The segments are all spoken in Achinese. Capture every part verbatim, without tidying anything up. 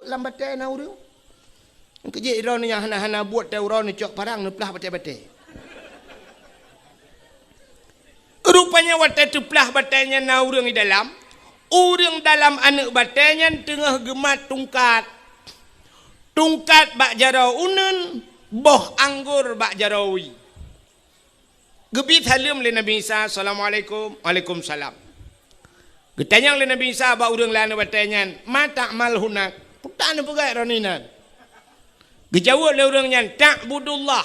lam batée na ureuëng. Keujeuet droeneuh nyang hana-hana buet teuh uroe neucok parang neuplah batée-batée. Rupanya watée teuplah batée nyan na ureuëng di dalam, ureuëng dalam aneuëk batée nyan teungoh geumat tungkat. Tungkat bak jaroe uneuen, boh anggor bak jaroe wie. Geubi saleuem lé Nabi Isa, "Assalamualaikum." "Waalaikumsalam." Geutanyong lé Nabi Isa bak ureuëng lam aneuëk batée nyan, "Ma ta'mal huna?" "Peue tapeugah droeneuh inan?" Geujaweueb lé ureuëng nyan, "Ta'budullah."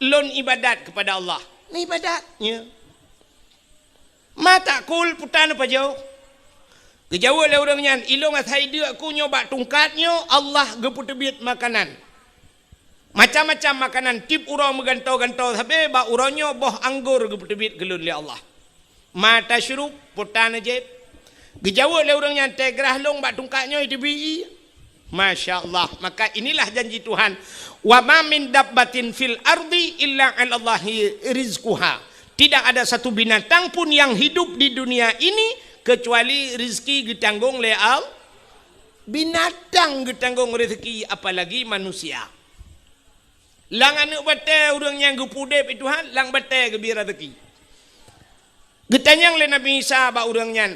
"Lôn ibadat keupada Allah." "Ibadat?" "Ya." "Ma ta'kul?" "Peue tapeujôh?" Geujaweueb lé ureuëng nyan, "Ilôn asai deuk ku nyoe bak tungkat nyoe Allah geupeuteubiet makanan. Macam-macam makanan, tieb uroe meugantoe-gantoe sabe bak uroe nyoe boh anggor geupeuteubiet keu lôn lé Allah." "Ma tasyrub?" "Peue tapeujép?" Geujaweueb lé ureuëng nyan, "Teugrah lôn bak tungkat nyoe teubi." Masya Allah. Maka inilah janji Tuhan, "Wa ma min dabbatin fil ardi illa 'alallahi rizquha." Tidak ada satu binatang pun yang hidup di dunia ini kecuali rezeki geutanggong lé Allah. Binatang geutanggong rezeki, apalagi manusia. Lam aneuëk batée ureuëng nyang geupeuudeb Tuhan, lam batée geubri rezeki. Geutanyong lé Nabi Isa bak ureuëng nyan,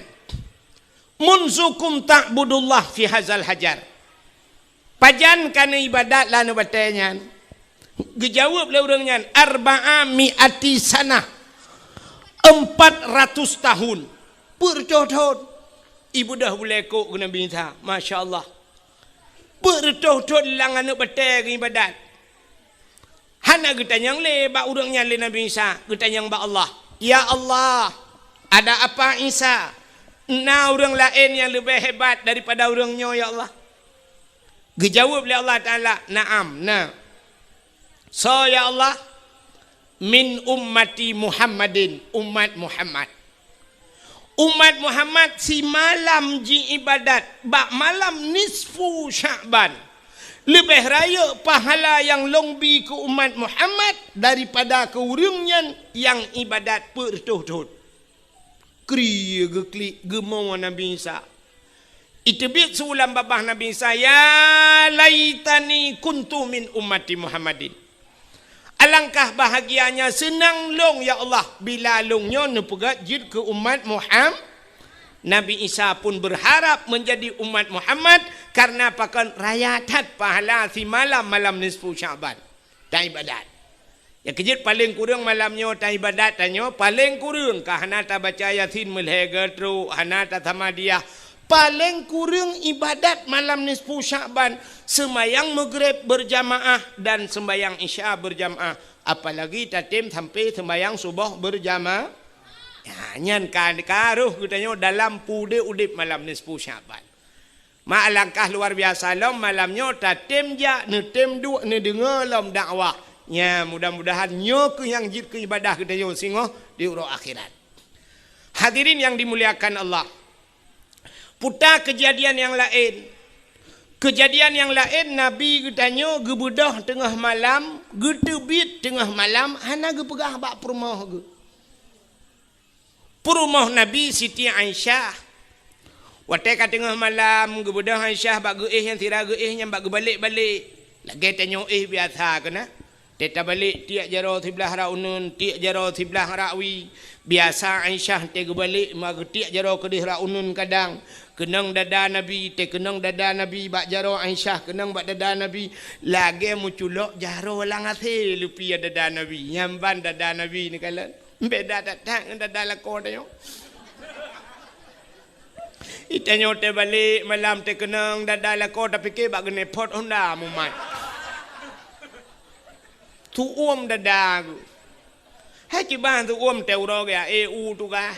"Munzukum ta'budullah fi hazal hajar?" "Pajan kaneuk ibadat lam aneuëk batée nyan?" Geujaweueb lé ureuëng nyan, "Arba'a mi'ati sanah." "Empat ratus tahun." "Peuet reutôh thon." Ibeudôh bulée kok keu Nabi Isa. Masya Allah. "Peuet reutôh thon lam aneuëk batée geuibadat." Hana geutanyong lé bak ureuëng nyan lé Nabi Isa, geutanyong bak Allah, "Ya Allah, ada apa Isa? Na ureuëng laén nyang leubeh hebat daripada ureuëng nyoe, ya Allah?" Geujaweueb lé Allah Taala, "Na'am, na." "Soe, ya Allah?" "Min ummati Muhammadin," umat Muhammad. Umat Muhammad simalam jiibadat bak malam nisfu Sya'ban. Leubeh rayeuk pahala nyang lôn bi keu umat Muhammad daripada keu ureuëng nyan nyang ibadat peuet reutôh thon. Kri geuklik geumo Nabi Isa. Iteubiet su lam babah Nabi Isa, "Ya laitani kuntu min ummati Muhammadin." Alangkah bahagianya seunang lôn, ya Allah, bila lôn nyoe neupeugét jeuet keu umat Muham-, Nabi Isa pun berharap menjadi umat Muhammad karena pakon raya that pahala simalam malam nisfu Sya'ban. Taibadat. Ya keujeuet paleng kureueng malam nyoe taibadat tanyoe, paleng kureueng ka hana tabaca Yasin meulhèe geutrok, hana tasamadiyah. Paleng kureueng ibadat malam nisfu Sya'ban, seumayang Maghrib beurjamaah dan seumayang Isya beurjamaah, apalagi tatem sampai seumayang suboh beurjamaah. Ya, nyan ka, ka roh geutanyoe dalam peudeh udeb malam nisfu Sya'ban. Ma alangkah luar biasa lom malam nyoe tatem jak, neutem duek, neudeungoe lom dakwah. Nya, mudah-mudahan nyoe keuh nyang jeuet keu ibadah geutanyoe singoh di uroe akhirat. Hadirin yang dimuliakan Allah, puta keujadian nyang laén. Keujadian nyang laén, Nabi geutanyoe geubeudôh teungoh malam, geuteubiet teungoh malam, hana geupeugah bak peurumoh geuh. Peurumoh Nabi Siti Aisyah. Watée ka teungoh malam, geubeudôh Aisyah bak geuéh nyang sira geuéh nyan bak geubalek-balek. Lagée tanyoe éh biasa keunan. Tée tabalek tiek jaroe siblah rak uneuen, tiek jaroe siblah rak wie. Biasa Aisyah tée geubalek ma geutiek jaroe keudeh rak uneuen kadang. Keunong dada Nabi, tée keunong dada Nabi bak jaroe Aisyah, keunong bak dada Nabi. Lagée meuculok jaroe lam asée leupie dada Nabi. Nyan ban dada Nabi neukalon. Beda that-that ngon dada lakoe tanyoe. Itanyoe teubalek malam teukeunong dada lakoe tapike bak geuneupot honda mumat. Tuom dada geuh. Hai kiban tuom teuroe geuh, eh, u tugaih.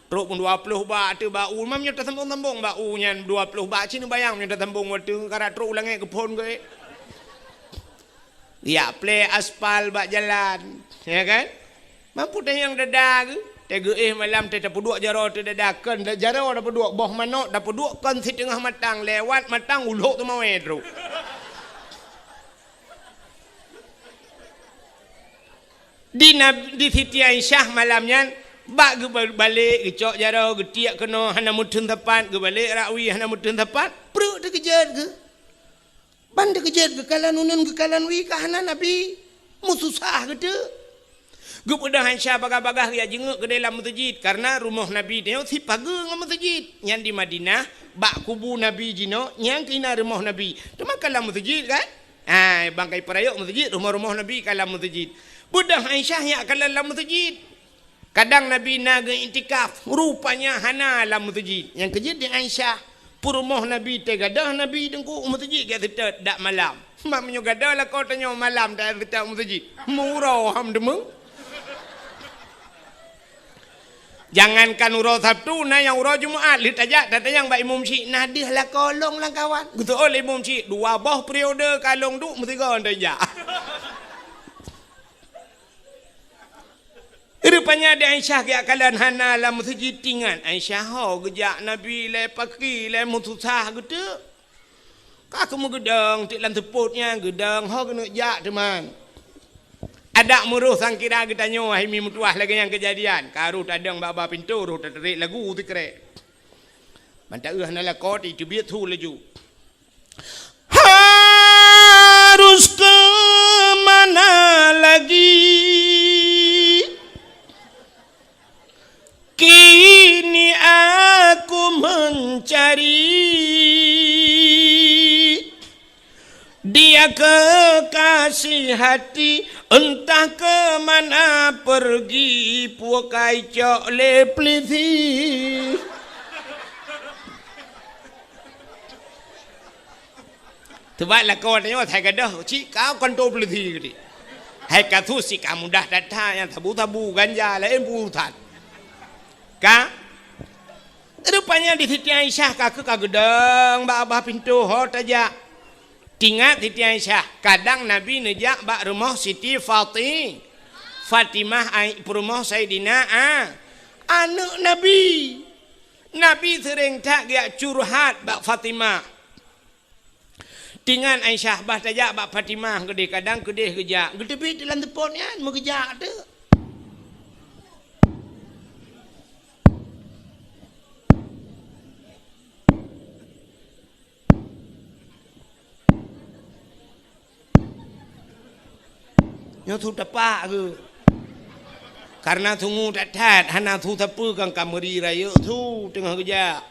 Trok pun dua ploh bak teuh bak u, mam nyoe tasambong-sambong bak u nyan dua ploh bak, cit neubayang nyoe tasambong watée karat trok u langét geuphon geuh, eh. Yak plé aspal bak jalan, ya kan? Mampu tanyong dada geuh, tée geuéh malam tée tapeuduek jaroe teuh dada, kon jaroe tapeuduek, boh manok tapeuduek kon siteungoh matang, lewat matang ulok teumawé trok. Di Nab-, di Siti Aisyah malam nyan, bak geubalek, geucok jaroe, geutiek keunoe hana meuteun sapat, geubalek rak wie hana meuteun sapat, Teukeujot geuh. Ban teukeujot geukalon uneun geukalon wie ka hana Nabi. Meususah geuteuk. Geupeudong Aisyah bagah-bagah geujak jingeuk keudeh lam meuseujid, kareuna rumoh Nabi nyoe sipageue ngon meuseujid. Nyan di Madinah, bak kubu Nabi jinoe, nyan keuh na rumoh Nabi. Teuma ka lam meuseujid kan? Hai, bangkai peurayok meuseujid, rumoh-rumoh Nabi ka lam meuseujid. Beudôh Aisyah nyak kalon lam meuseujid. Kadang Nabi na geu-iktikaf, rupanya hana lam meuseujid. Nyang keujeuet di Aisyah, peurumoh Nabi teugadôh Nabi teungku u meuseujid geuseutôt dak malam. Mak meunyoe gadôh lakoe tanyoe malam taseutôt u meuseujid. Meuuroe ham deungoe. Jangankan uroe Sabtu, na nyang uroe Jumat lheueh tajak tatanyong bak imum syik, na deuh lakoe lôn lam kawan. Geuseuôt lé imum syik, dua boh periode ka lôn duek meusigoe tajak. Rupanya di Aisyah geujak kalon hana lam meuseujid, tingat Aisyah ho geujak Nabi lé paki lé meususah geuteuk. Ka keumeung geudong teuk lam seupôt nyan geudong ho keuneuk jak teuma. Adak meuroh sangkira geutanyoe hai mi meutuwah lagée nyang keujadian. Ka rôh tadong bak-bak pintoe rôh tatarek lagu sikrek. Ban taeu hana lakoe teubiet su laju. Harus ke mana lagi? Kini aku mencari dia kekasih hati, entah ke mana pergi, pukai cok le pelisi. Teubat lakoe tanyoe asai gadôh, cit ka kantô peulisi geuti. Hai kasus cit ka mudah that-that nyang sabu-sabu ganja laén peurusan. Ka? Rupanya di Siti Aisyah ka keu ka geudong bak babah pintoe ho tajak. Tingat Siti Aisyah, kadang Nabi neujak bak rumoh Siti Fati-, Fatimah ai peurumoh Saidina A. Aneuk Nabi. Nabi seuréng that geujak curhat bak Fatimah. Tingat Aisyah bah tajak bak Fatimah keudeh, kadang keudeh geujak. Geuteubiet lam seupôt nyan, meugeujak teuk. Nyoe su tapak geuh. Kareuna sungue that-that, hana su sapeue kan ka meuri rayeuk su teungoh geujak.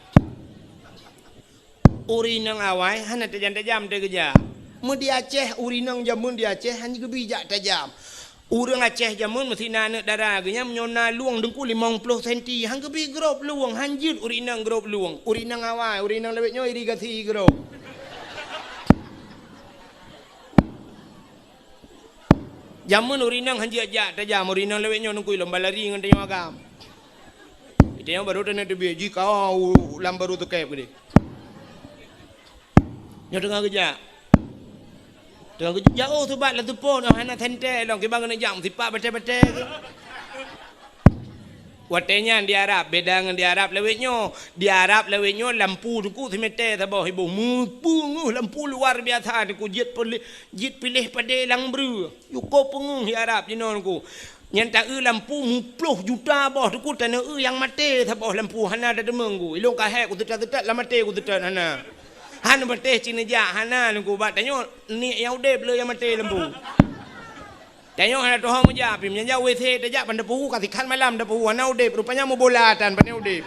Ureueng inong awai hana tajam-tajam teugeujak. Meu di Aceh, ureueng inong jameun di Aceh hana geubi jak tajam. Ureueng Aceh jameun meusti na aneuk dara geuh nyan meunyoe na lueng teungku limong ploh senti, han geubi grob lueng, han jeuet ureueng inong grob lueng. Ureueng inong awai, ureueng inong lawét nyoe irigasi grob. Jameun ureueng inong han jeuet jak tajam, ureueng inong lawét nyoe teungku lomba lari ngon tanyoe agam. Tanyoe barô taneuk teubiet jih ka u lam barô teukeb keudeh. Nyoe teungoh geujak. Teungoh geujak, oh, subat lam seupôt, oh, hana sentée lom, kiban keuneuk jak meusipak batée-batée keuh. Watée nyan di Arab, beda ngon di Arab lawét nyoe. Di Arab lawét nyoe lampu teungku simete saboh iboh. Meupeungeuh lampu luar biasa teungku, jeuet piléh, jeuet piléh padé lam breueh. Cukôp peungeuh di Arab jinoe teungku. Nyan taeu lampu muploh juta boh teungku, taneuk eu nyang maté saboh lampu hana tateumé teungku. Ilôn ka hék kuseutôt-seutôt lam maté kuseutôt hana. Han maté cit neujak hana teungku, bak tanyoe niet nyang udeb le nyang maté lampu. Tanyoe hana tuho meujak pih, meunyo jak WC tajak ban tapeue ka sikhan malam tapeue hana udeb, rupanya meubola tan ban udeb.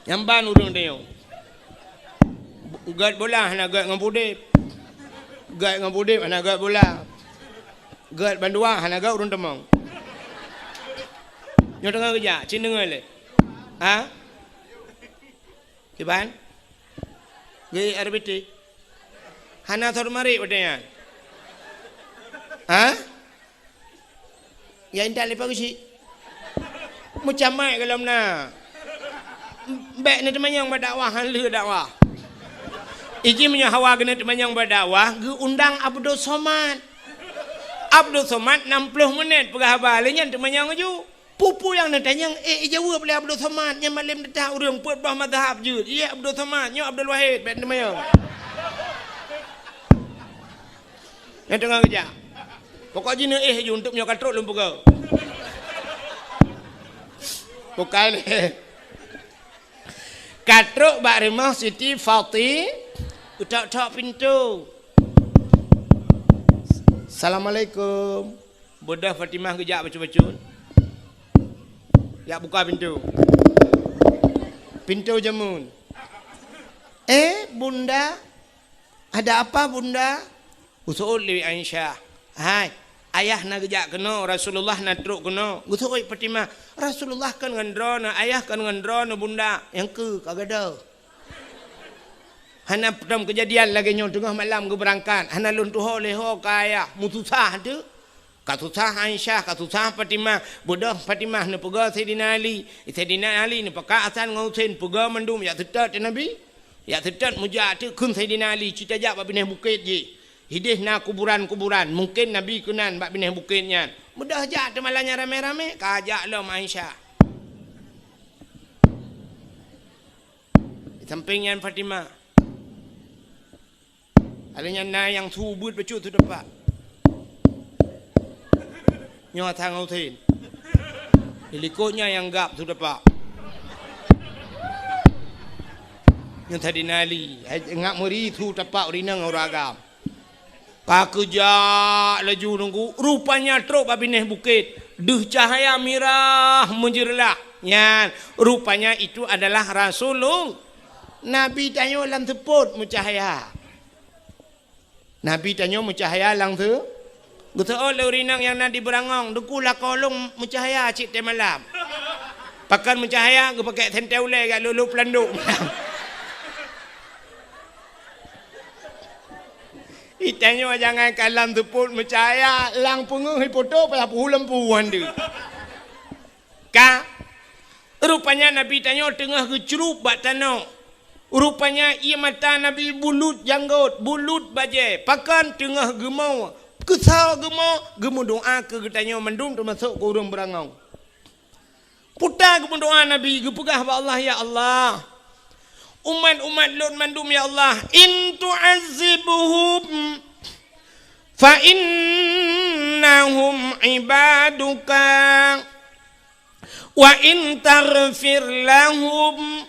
Nyan ban ureueng tanyoe. Gét bola hana gét ngon udeb. Gét ngon udeb hana gét bola. Gét bandua hana gét ureueng teumong. Nyoe teungoh geujak, cit deungoe lé. Ha? Kiban? Gét R B T. Hana sot marit watée nyan. Ha? Ya intat leupah geuchik. Meucamai golom na. Bék neuteumanyong bak dakwah, han lheueh dakwah. Iji meunyoe hawa keuneuk teumanyong bak dakwah, geuundang Abdul Somad. Abdul Somad nam ploh menit peugah haba, lé nyan teumanyong laju. Peue-peue nyang neutanyong, ék ijaweueb lé Abdul Somad, nyan malém teuta ureueng peuet boh mazhab jeuet. Ié Abdul Somad, nyoe Abdul Wahid, bék teumanyong. Nyang teungoh geujak. Pokok jih neuéh ju untuk nyoe ka trok lôn peugah. Bukai lé. Ka trok bak rumoh Siti Fati, geutok-tok pintoe. "Assalamualaikum." Beudôh Fatimah geujak bacut-bacut. Jak buka pintoe. Pintoe jameun. "Eh, Bunda, ada apa, Bunda?" Geuseuôt lé Aisyah. "Hai, ayah na geujak keunoe, Rasulullah na trok keunoe." Geuseuôt Fatimah. "Rasulullah kon ngon droeneuh, ayah kon ngon droeneuh, Bunda." "Nyang keu ka gadôh. Hana peutrom keujadian lagée nyoe teungoh malam geubeurangkat, hana lôn tuho lé ho keu ayah, meususah teuh." Ka susah Aisyah, ka susah Fatimah. Beudôh Fatimah neupeugah Saidina Ali. Saidina Ali neupakat Hasan ngon Husein, peugah mandum jak seutôt keu Nabi. Jak seutôt meujak teuk kheun Saidina Ali, "Ci tajak bak binéh bukét jih. Idéh na kuburan-kuburan, mungken Nabi keunan bak binéh bukét nyan." Beudôh jak teuma lagée nyan ramé-ramé, ka jak lom Aisyah. Di sampéng nyan Fatimah. Lheueh nyan na nyang su ubeuet bacut su tapak. Nyoe Hasan ngon Husein. Di likot nyan nyang gab su tapak. Nyoe Saidina Ali, hai, ngat meuri su tapak ureueng inong ureueng agam. Ka geujak laju nunggu, rupanya trok bak binéh bukét, deuh cahya mirah meujeureulah. Nyan, rupanya itu adalah Rasulullah. Nabi tanyoe lam seupôt meucahya. Nabi tanyoe meucahya lam seu-, geuseuôt lé ureueng inong nyang na di beurangong, "Teungku, lakoe lôn meucahya cit teuh malam." Pakon meucahya, geupakék sentée ulée jak lhôk-lhôk peulandok. Itanyoe jangankan lam seupôt meucahya, lam peungeuh ipoto payah peuhu lampu han deuh. Ka, rupanya Nabi tanyoe teungoh geucrueb bak tanoh. Rupanya ié mata Nabi bulut janggôt, bulut bajée, pakon teungoh geumo, keusoe geumo, geumeudoá keu geutanyoe mandum teumasok keu ureueng beurangong. Puta geumeudoá Nabi, geupeugah bak Allah, "Ya Allah, umat-umat lôn mandum, ya Allah, in tu'azzibhum fa innahum ibaduka." "Wa in taghfir lahum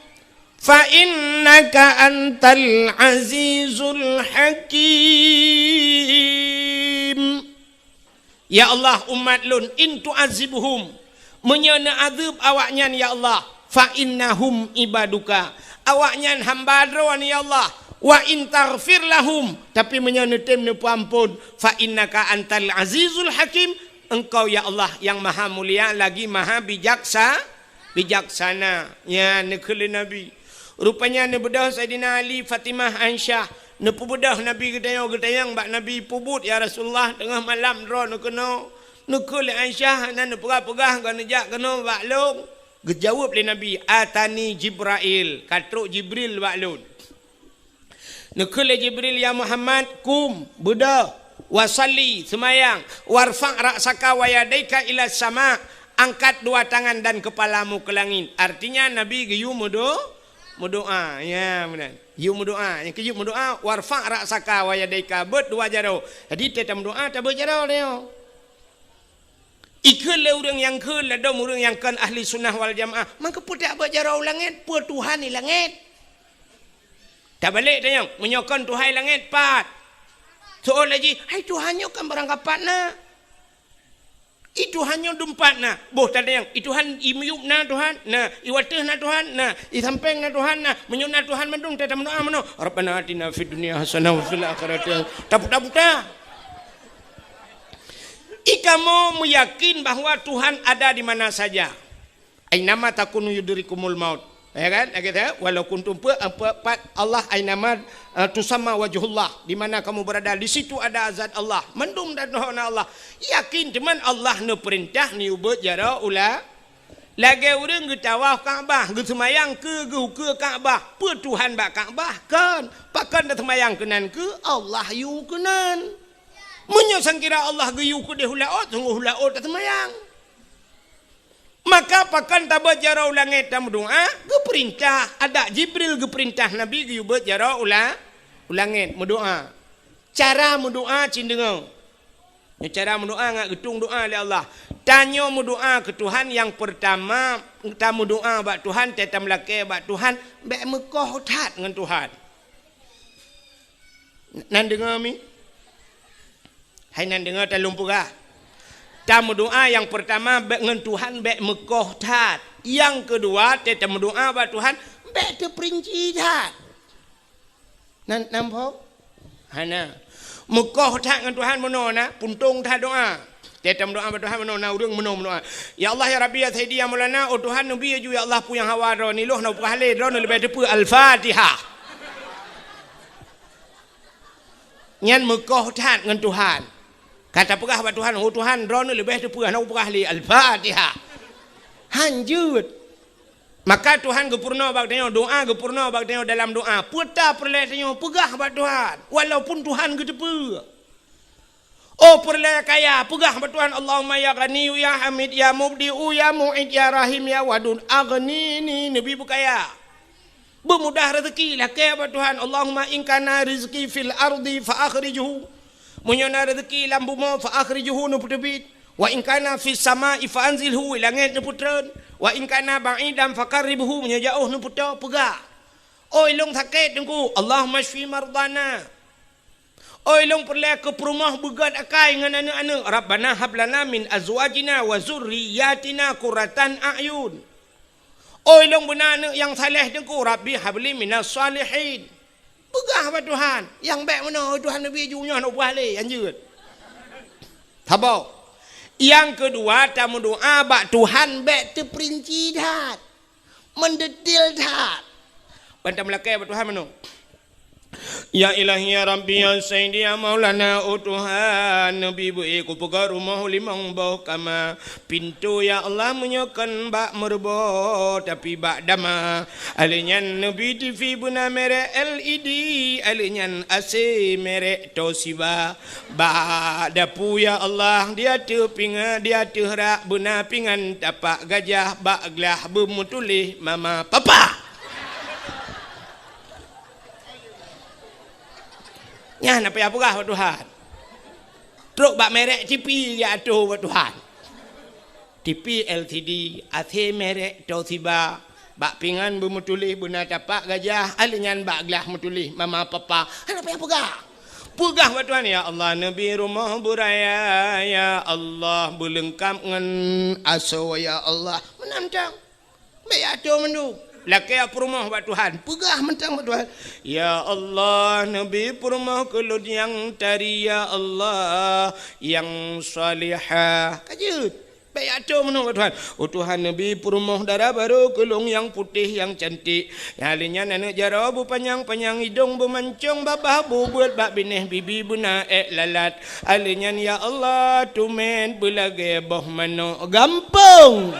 fa innaka antal azizul hakim." Ya Allah, umat lôn, "In tu'azzibhum," meunyoe neuazeueb awaknyan, ya Allah, "fa innahum ibaduka," awaknyan hamba Droe, ya Allah, "wa in taghfir lahum," tapi meunyoe neutem neupeuamphon, "fa innaka antal azizul hakim," Engkau, ya Allah, nyang maha mulia lagi maha bijaksa-, bijaksana. Nyan neukheun lé Nabi. Rupanya neubeudôh Saidina Ali, Fatimah, Aisyah. Neupeubeudôh Nabi geutanyoe, geutanyong bak Nabi, "Peubuet, ya Rasulullah, teungoh malam droeneuh keunoe?" Neukheun lé Aisyah, hana neupeugah-peugah, "Goh neujak keunoe bak lôn?" Geujaweueb lé Nabi, "Atani Jibrail, ka trok Jibril bak lôn." Neukheun lé Jibril, "Ya Muhammad, qum, beudôh, wa shalli, seumayang, warfa' ra'saka wa yadaika ila sama, angkat dua tangan dan kepalamu ke langit." Artinya, Nabi geuyue meudo-, meudoá. Ya, meunan. Yue meudoá. Nyang keujeuet meudoá, "Warfa' ra'saka wa yadaika," beuet dua jaroe. Jadi, teuma meudoá, tabeuet jaroe nyoe. Ikheun lé ureuëng nyang kheun ladôm ureuëng nyang kon ahli sunnah wal jamaah, "Mangkeupeudak beuet jaroe u langét, peue Tuhan i langét?" Tabalek tanyong, meunyoe kon Tuhan i langét, pat? Soe laju, "Hai, Tuhan nyoe kan barangkapat na. I Tuhan nyoe dumpat na." Boh tatanyong, "I Tuhan i miyueb na Tuhan?" Na. "I wateueh na Tuhan?" Na. "I sampéng na Tuhan?" Na. Meunyoe na Tuhan mandum, tatameudoá meunoe, "Rabbana atina fid dunya hasanah wa fil akhirati hasanah." Taputa-puta. Ikamoe meuyakin bahwa Tuhan ada di mana saja. "Ainama takunu yudrikumul maut." Ya kan? Lagée tu, "Walau kuntum," pe-, pe-, pat Allah, "ainama, eh, tusamma wajhullah," di mana kamu berada, di situ ada zat Allah. Mandum dan na Allah. Yakin teuma Allah neupeurintah neubeuet jaroe u la-, lagée ureuëng geutawaf Ka'bah, geuseumayang keu geukeue Ka'bah. Peue Tuhan bak Ka'bah? Kon. Pakon taseumayang keunan keu Allah yue keunan. Meunyoe sangkira Allah geuyue keudeh u laôt, sunggoh u laôt taseumayang. Maka pakon tabeuet jaroe u langét tameudoá? Geupeurintah, adak Jibril geupeurintah Nabi geuyue beuet jaroe u la-, u langét meudoá. Cara meudoá cit deungoe. Nyoe cara meudoa ngat geutueng doa lé Allah. Tanyoe meudoa keu Tuhan nyang peurtama, tameudoa bak Tuhan, teutamlakée bak Tuhan, bék meukoh that ngon Tuhan. Nan deungoe mi? Hai nan deungoe talôn peugah. Tameudoa nyang peurtama bék ngon Tuhan bék meukoh that. Nyang keudua, teutameudoa bak Tuhan bék teupeurinci that. Nan, nan phom? Hana. Meukoh that ngon Tuhan meunoe na, puntông that doa. Teutameudoa bak Tuhan meunoe na ureuëng meunoe meudoa. Ya Allah, ya Rabbi, ya Sayyidi, ya Maulana, oh Tuhan, neubi ju ya Allah peue nyang hawa droe niloh na peugah lé droe leubeh teupeu Al-Fatihah. Nyan meukoh that ngon Tuhan. Ka tapeugah bak Tuhan, "Oh Tuhan, droeneuh leubeh teupeue hana kupeugah lé Al-Fatihah." Hanjeuet. Maka Tuhan geupeurunoe bak tanyoe, doa geupeurunoe bak tanyoe dalam doa. Peue ta peureulée tanyoe peugah bak Tuhan, walaupun Tuhan geuteupeue. Oh peureulée kaya, peugah bak Tuhan, "Allahumma ya Ghaniyyu ya Hamid ya Mubdi'u ya Mu'id ya Rahim ya Wadud, aghnini," neubi beukaya. Beumudah rezeki, lakée bak Tuhan, "Allahumma in kana rizqi fil ardi fa akhrijhu." Meunyoe na rezeki lam bumoe, fa akhrijhu, neupeuteubiet. "Wa in kana fis sama'i fa anzilhu," langét neupeutreun. "Wa in kana ba'idan fa qarribhu," meunyoe jaoh neupeutoe, peugah. Oi lôn sakét Teungku, "Allahumma syfi mardana." Oi lôn peureulée keu peurumoh beugét akai ngon aneuëk-aneuëk, "Rabbana hab lana min azwajina wa zurriyatina qurratan a'yun." Oi lôn beuna aneuëk nyang saleh Teungku, "Rabbi habli minas salihin." Peugah bak Tuhan, nyang bék meunoe, "Tuhan neubi ju nyoe neupeugah lé, hanjeuet." Saboh. Nyang keudua, tameudoa bak Tuhan bék teupeurinci that, meudetil that. Ban tameulakée bak Tuhan meunoe. Ya Ilahi, ya Rabbi, ya Sayyidi, ya Maulana, oh Tuhan, neubi beu-ék kupeugöt rumoh limong boh kama. Pintoe, ya Allah, meunyoe kon bak meureubo, tapi bak dama. Alèh nyan neubi TV beuna merek L E D, alèh nyan A C merek Toshiba. Bak dapu, ya Allah, di ateueh pinga-, di ateueh rak beuna pingan tapak gajah, bak glah beumeutuléh mama papa. Nyan na payah peugah bak Tuhan. Trok bak merek TV ya ateueh bak Tuhan. TV L C D, A C merek Toshiba, bak pingan beumeutuléh beuna tapak gajah, alèh nyan bak glah meutuléh mama papa. Hana payah peugah. Peugah bak Tuhan, "Ya Allah, neubi rumoh beuraya, ya Allah, beuleungkap ngon asoe, ya Allah." Meunan tang. Bék ateueh mandum. Lakée peurumoh bak Tuhan. Peugah mantong bak Tuhan. Ya Allah, neubi peurumoh keu lôn nyang tari, ya Allah, nyang salihah. Ka jeuet. Bék ateueh mandum bak Tuhan. Oh Tuhan, neubi peurumoh dara barô keu lôn nyang putéh, nyang cantik. Nyang lheueh nyan aneuëk jaroe beupanyang-panyang, idong beumancong, babah bubeuet, bak binéh bibi beuna ék lalat. Alèh nyan, ya Allah, tumet beulagée boh manok gampông.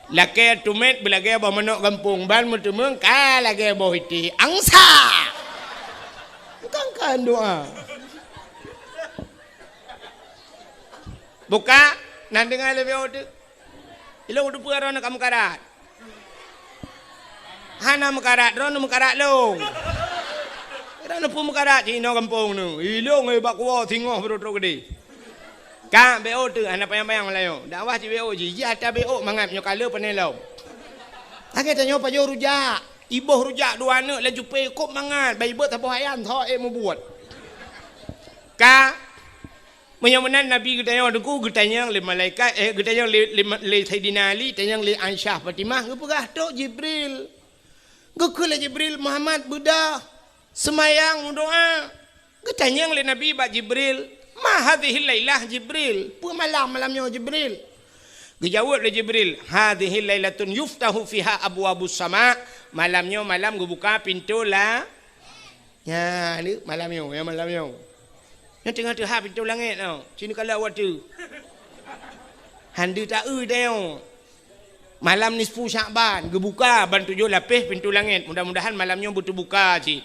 Lakée tumet beulagée boh manok gampông, ban meuteumeung ka lagée boh iték angsa. Bukan kan doa. Buka, nan deungoe lé B O teuk. Ilong teupeue droeneuh ka meukarat. Hana meukarat, droeneuh meukarat lôn. Droeneuh peue meukarat, cit inoe gampông neuh. Ilong, eh, bak kuwoe singoh beurôk-rôk keudeh. Ka B O teuk, hana panyang-panyang meulayeue. Dakwah cit B O jih, jih ata B O mangat nyoe ka le pané lom. Lagée tanyoe pajoh rujak. Iboh rujak dua aneuk laju pé kop mangat, bai beuet saboh ayam tho ék mubuet. Ka Meunyoe meunan Nabi geutanyong Teungku, geutanyong lé malaikat, eh, geutanyong lé, lé, lé Saidina Ali, tanyong lé Aisyah Fatimah, geupeugah, "Trok Jibril." Geukheun lé Jibril, "Muhammad, beudôh, seumayang, meudoá." Geutanyong lé Nabi bak Jibril, "Ma hadhihil lailah, Jibril? Peue malam, malam nyoe, Jibril?" Geujaweueb lé Jibril, "Hadhihil lailatun yuftahu fiha abwabus sama." Malam nyoe malam geubuka pintoe la-, Nyan, ni malam nyoe, ya, malam nyoe. Nyoe teungoh teuhah pintoe langét nyoe. Sinoe ka lheueh watèe. Hana ta-eu tanyoe. Malam nisfu Sya'ban, geubuka ban tujoh lapéh pintoe langét. Mudah-mudahan malam nyoe beuteubuka cit.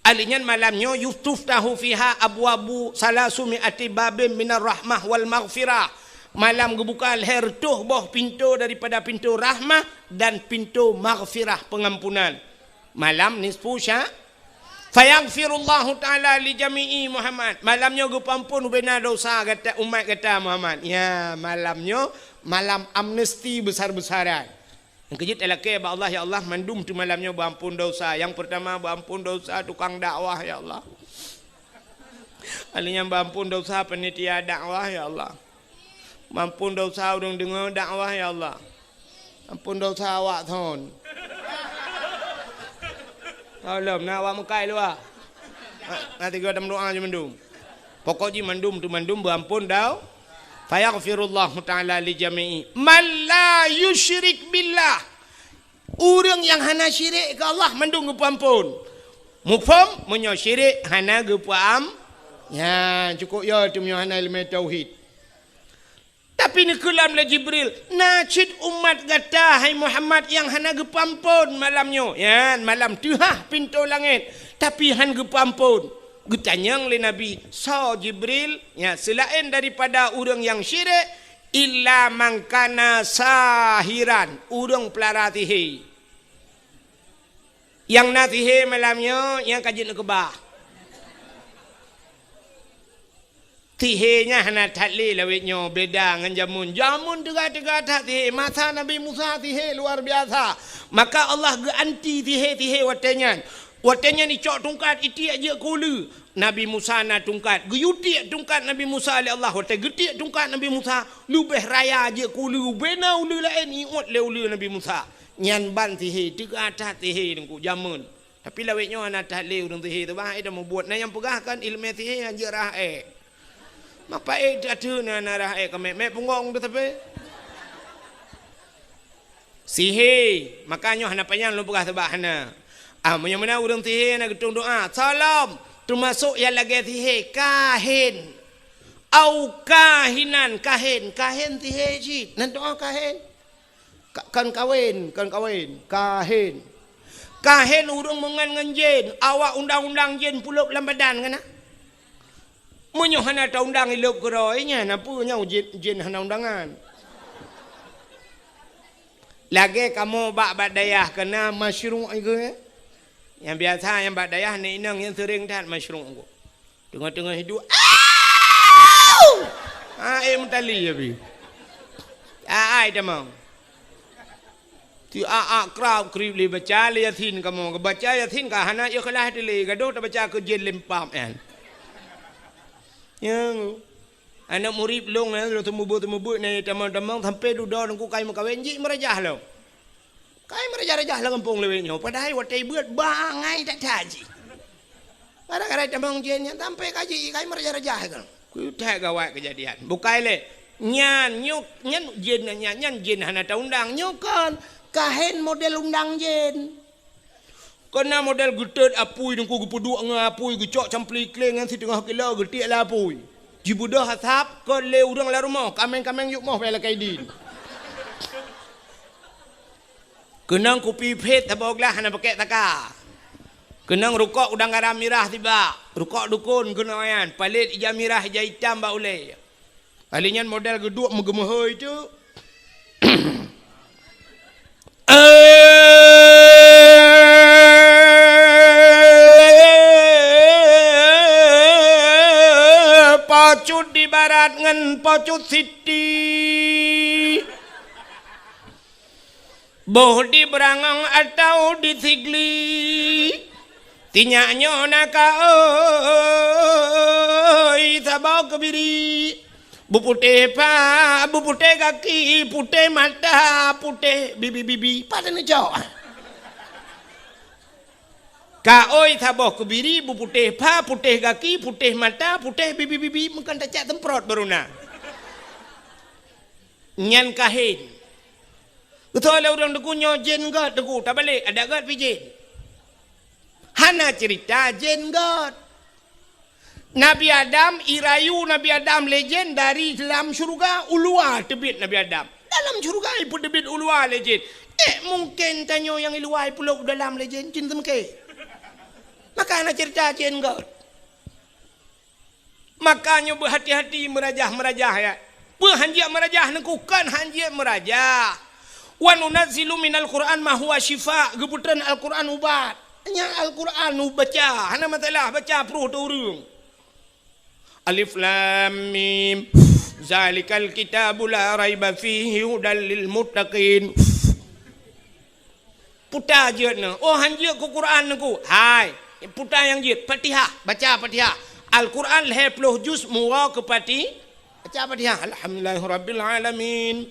Alèh nyan malam nyoe, "Yustaftahu fiha abwabu salasumi ati babin minar rahmah wal maghfirah." Malam geubuka lhèe reutôh boh pintoe daripada pintoe rahmah dan pintoe maghfirah, pengampunan. Malam nisfu Sya-, Fayaghfirullahu ta'ala li jami'i Muhammad. Malam nyoe geupeuamphon ubena dosa gata, umat gata Muhammad. Ya, malam nyoe malam amnesti besar-besaran. Nyang keujeuet talakée bak Allah, "Ya Allah, mandum teuh malam nyoe beuamphon dosa." Nyang peurtama beuamphon dosa tukang dakwah, ya Allah. Alheuh nyan beuamphon dosa panitia dakwah, ya Allah. Beuamphon dosa ureuëng deungoe dakwah, ya Allah. Amphon dosa awak thon. Tolong, na awak meukai luwa. Na, na tiga tam doa je mandum. Pokok jih mandum tu mandum beuamphon dau. Fayaghfirullahu ta'ala li jami'i man la yusyrik billah. Ureuëng nyang hana syirik keu Allah mandum geupeuamphon. Muphom, meunyoe syirik hana geupeuam-, nyan cukup yo tu meunyoe hana ileumé tauhid. Tapi neukeulam lé Jibril, "Na cit umat gata, hai Muhammad, nyang hana geupeuamphon malam nyoe." Nyan malam teuhah pintoe langét, tapi han geupeuamphon. Geutanyong lé Nabi, "Soe Jibril?" Nyan seulaén daripada ureuëng nyang syirik, "Illa man kana sahiran," ureuëng peulara sihé. Nyang na sihé malam nyoe, nyang ka jeuet neukeubah. Sihé nyan hana that lé lawét nyoe, beda ngon jameun. Jameun teuga-teuga that sihé. Masa Nabi Musa sihé luar biasa. Maka Allah geuanti sihé-sihé watée nyan. Watée nyan icok tungkat itiek jeuet keu uleue. Nabi Musa na tungkat. Geuyue tiek tungkat Nabi Musa lé Allah. Watée geutiek tungkat Nabi Musa, leubeh raya jeuet keu uleue. Bena uleue laén iôt lé uleue Nabi Musa. Nyan ban sihé, teuga that sihé teungku jameun. Tapi lawét nyoe hana that lé ureuëng sihé teuh bah, eh, dah mubuet. Na nyang peugah kan ileumé sihé hanjeuet rhah ék. Mapa ék that teuh na, na rhah ék ka mék-mék punggong teuh tapi. Sihé, maka nyoe hana panyang lôn peugah sabab hana. Ah, meunyoe meunan ureuëng sihé hana geutong doa, salam, teumasok nyang lagée sihé, kahin. Au kahinan, kahin, kahin sihé cit. Nan doa kahin. Ka-, kon kawen, kon kawen, kahen. Kahen ureuëng meungon ngon jén, awak undang-undang jén pulop lam badan keunan. Meunyoe hana taundang ilop keudroe, nyan na peue nyoe jén, jén hana undangan. Lagée kamoe bak, bak dayah keunan masyruq iku, eh? Nyang biasa nyang bak dayah nyan inong nyang seuring that masyruq iku. Teungoh-teungoh hidup, "Au!" Ha, eh, meutali ya pi. Ai tamong. Ti a, a, krab krib lé baca lé Yasin kamoe. Baca Yasin ka hana ikhlas teuh lé, gadoh tabaca keu jén lempam nyan. Nyang aneuk murit lôn nyan, lôn seumeubeuet-seumeubeuet nyan tamong-tamong sampai dudoe nangku kai meukawen jih meurajah lom. Kai meurajah-rajah lam gampông lawét nyoe, padahai watée beuet bangai that-that jih. Gara-gara tamong jén nyan sampai ka jih kai meurajah-rajah kan. Kutai gawat keujadian. Bukai lé. Nyan nyoe, nyan jén nyan, nyan jén hana taundang. Nyoe kon kahen model undang jén. Keunan model geutot apui teungku geupeuduek ngon apui geucok campli kléng nyan siteungoh kilo geutiek lé apui. Jibeudôh asab kon lé ureuëng lam rumoh, kaméng-kaméng yub moh bak lakée idin. Keunong kupi phét saboh glah hana pakèk taka. Keunong rukok udang garam mirah sibak, rukok dukon keunong nyan, palét ija mirah ija itam bak ulée. Kali nyan model geuduek meugeumeuhôi teuk. Eh, pocut di barat ngon pocut siti. Boh di Beurangong atawa di Sigli, sinyak nyoe na ka oi saboh keubiri. Beuputéh pa, beuputéh gaki, putéh mata, putéh bibi-bibi. Pat neucok? Ka oi saboh keubiri, beuputéh pa, putéh gaki, putéh mata, putéh bibi-bibi. Meukan tacak semprot baru na. Nyan kahen. Beutôi lé ureuëng teungku nyoe jén gét teungku, tabalek adak gét pih jén. Hana cerita jén gét. Nabi Adam, irayu Nabi Adam lé jén dari lam syeuruga, u luwa teubiet Nabi Adam. Dalam syeuruga ipeuteubiet u luwa lé jén. Eh, mungken tanyoe nyang i luwa ipeulop u dalam lé jén, cit teumeuke. Maka hana cerita jén gét. Maka nyoe beuhati-hati meurajah-meurajah, ya. Peue hanjeuet meurajah neukukon hanjeuet meurajah. "Wa nunazzilu minal Qur'an ma huwa syifa," geupeutreun Al-Qur'an ubat. Nyan Al-Quran ubaca, hana masalah, baca pruh teuh ureuëng. Alif Lam Mim. Zalikal kitabu la raiba fihi hudal lil muttaqin. Puta jeuet nyoe. Oh, han jeuet keu Quran Teungku. Hai, puta nyang jeuet. Fatihah, baca Fatihah. Al-Quran lhée ploh juz meuwoe keu Fati-, baca Fatihah. Alhamdulillahirabbil alamin.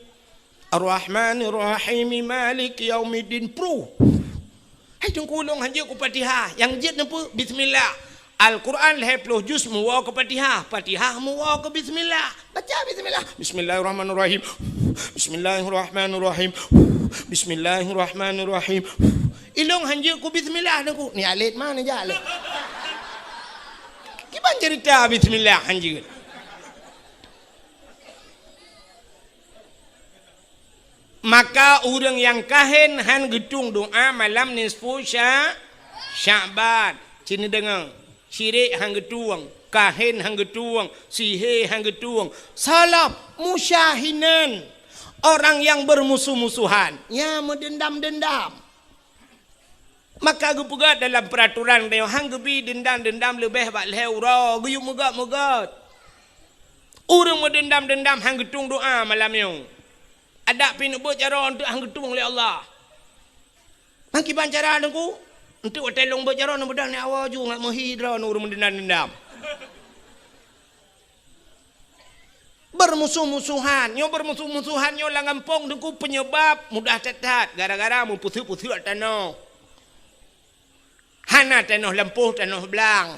Ar-Rahmanir Rahim. Maliki yaumiddin. Pruh. Hai Teungku, ulôn han jeuet keu Fatihah. Nyang jeuet nyoe peue? Bismillah. Al-Quran lhée ploh juz meuwoe keu Fatihah. Fatihah meuwoe keu bismillah. Baca bismillah. Bismillahirrahmanirrahim. Bismillahirrahmanirrahim. Bismillahirrahmanirrahim. Ilôn han jeuet keu bismillah Teungku. Ni alet ma neujak lé. Kiban cerita bismillah han jeuet. Maka ureuëng nyang kahen han geutueng doa malam nisfu Sya-, Sya'ban. Ci neudeungoe, syirik han geutueng, kahen han geutueng, sihé han geutueng. Salab, musyahinan, orang yang bermusuh-musuhan, ya, meudendam-dendam. Maka geupeugah dalam peuraturan nyoe, han geubi deundam-deundam leubeh bak lhée uroe, geuyue meugét-meugét. Ureuëng meudeundam-deundam han geutueng doa malam nyoe. Adak pih neubeuet jaroe eunteuk han geutueng lé Allah. Meukiban cara Teungku, eunteuk watée lôn beuet jaroe neubeudôh ni awai ju ngat meuhi droe ureuëng meudeundam-deundam. Beurmusoh-musohan, nyoe beurmusoh-musohan nyoe lam gampông Teungku peunyeubab mudah that-that gara-gara meupeuseuek-peuseuek tanoh. Hana tanoh lampôh, tanoh blang.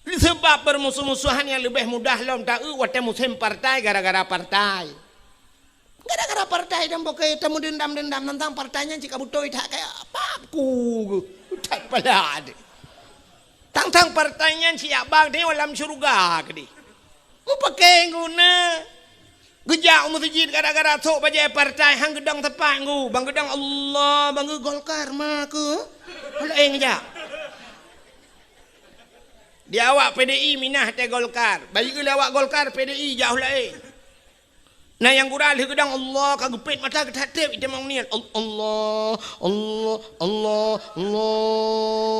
Seubab beurmusoh-musohan nyang leubeh mudah lom taeu watée musém partai gara-gara partai. Gara-gara partai dan bukée tameudeundam-deundam teuntang partai nyan cit ka beutôi that kaya pap ku that pala deh. Tang-tang partai nyan siyak bang teuh lam syeuruga keudeh. Mupakée guna. Geujak u meuseujid gara-gara sok bajée partai han geudong teupang gu. Bang geudong Allah, bang geu Golkar ma keu. Laén geujak. Di awak P D I minah teuh Golkar. Bayeue lé awak Golkar P D I jak laén. Na nyang gura lheueh geudong Allah ka geupét mata geutatép itamong niet. Al-, Allah, Allah, Allah, Allahu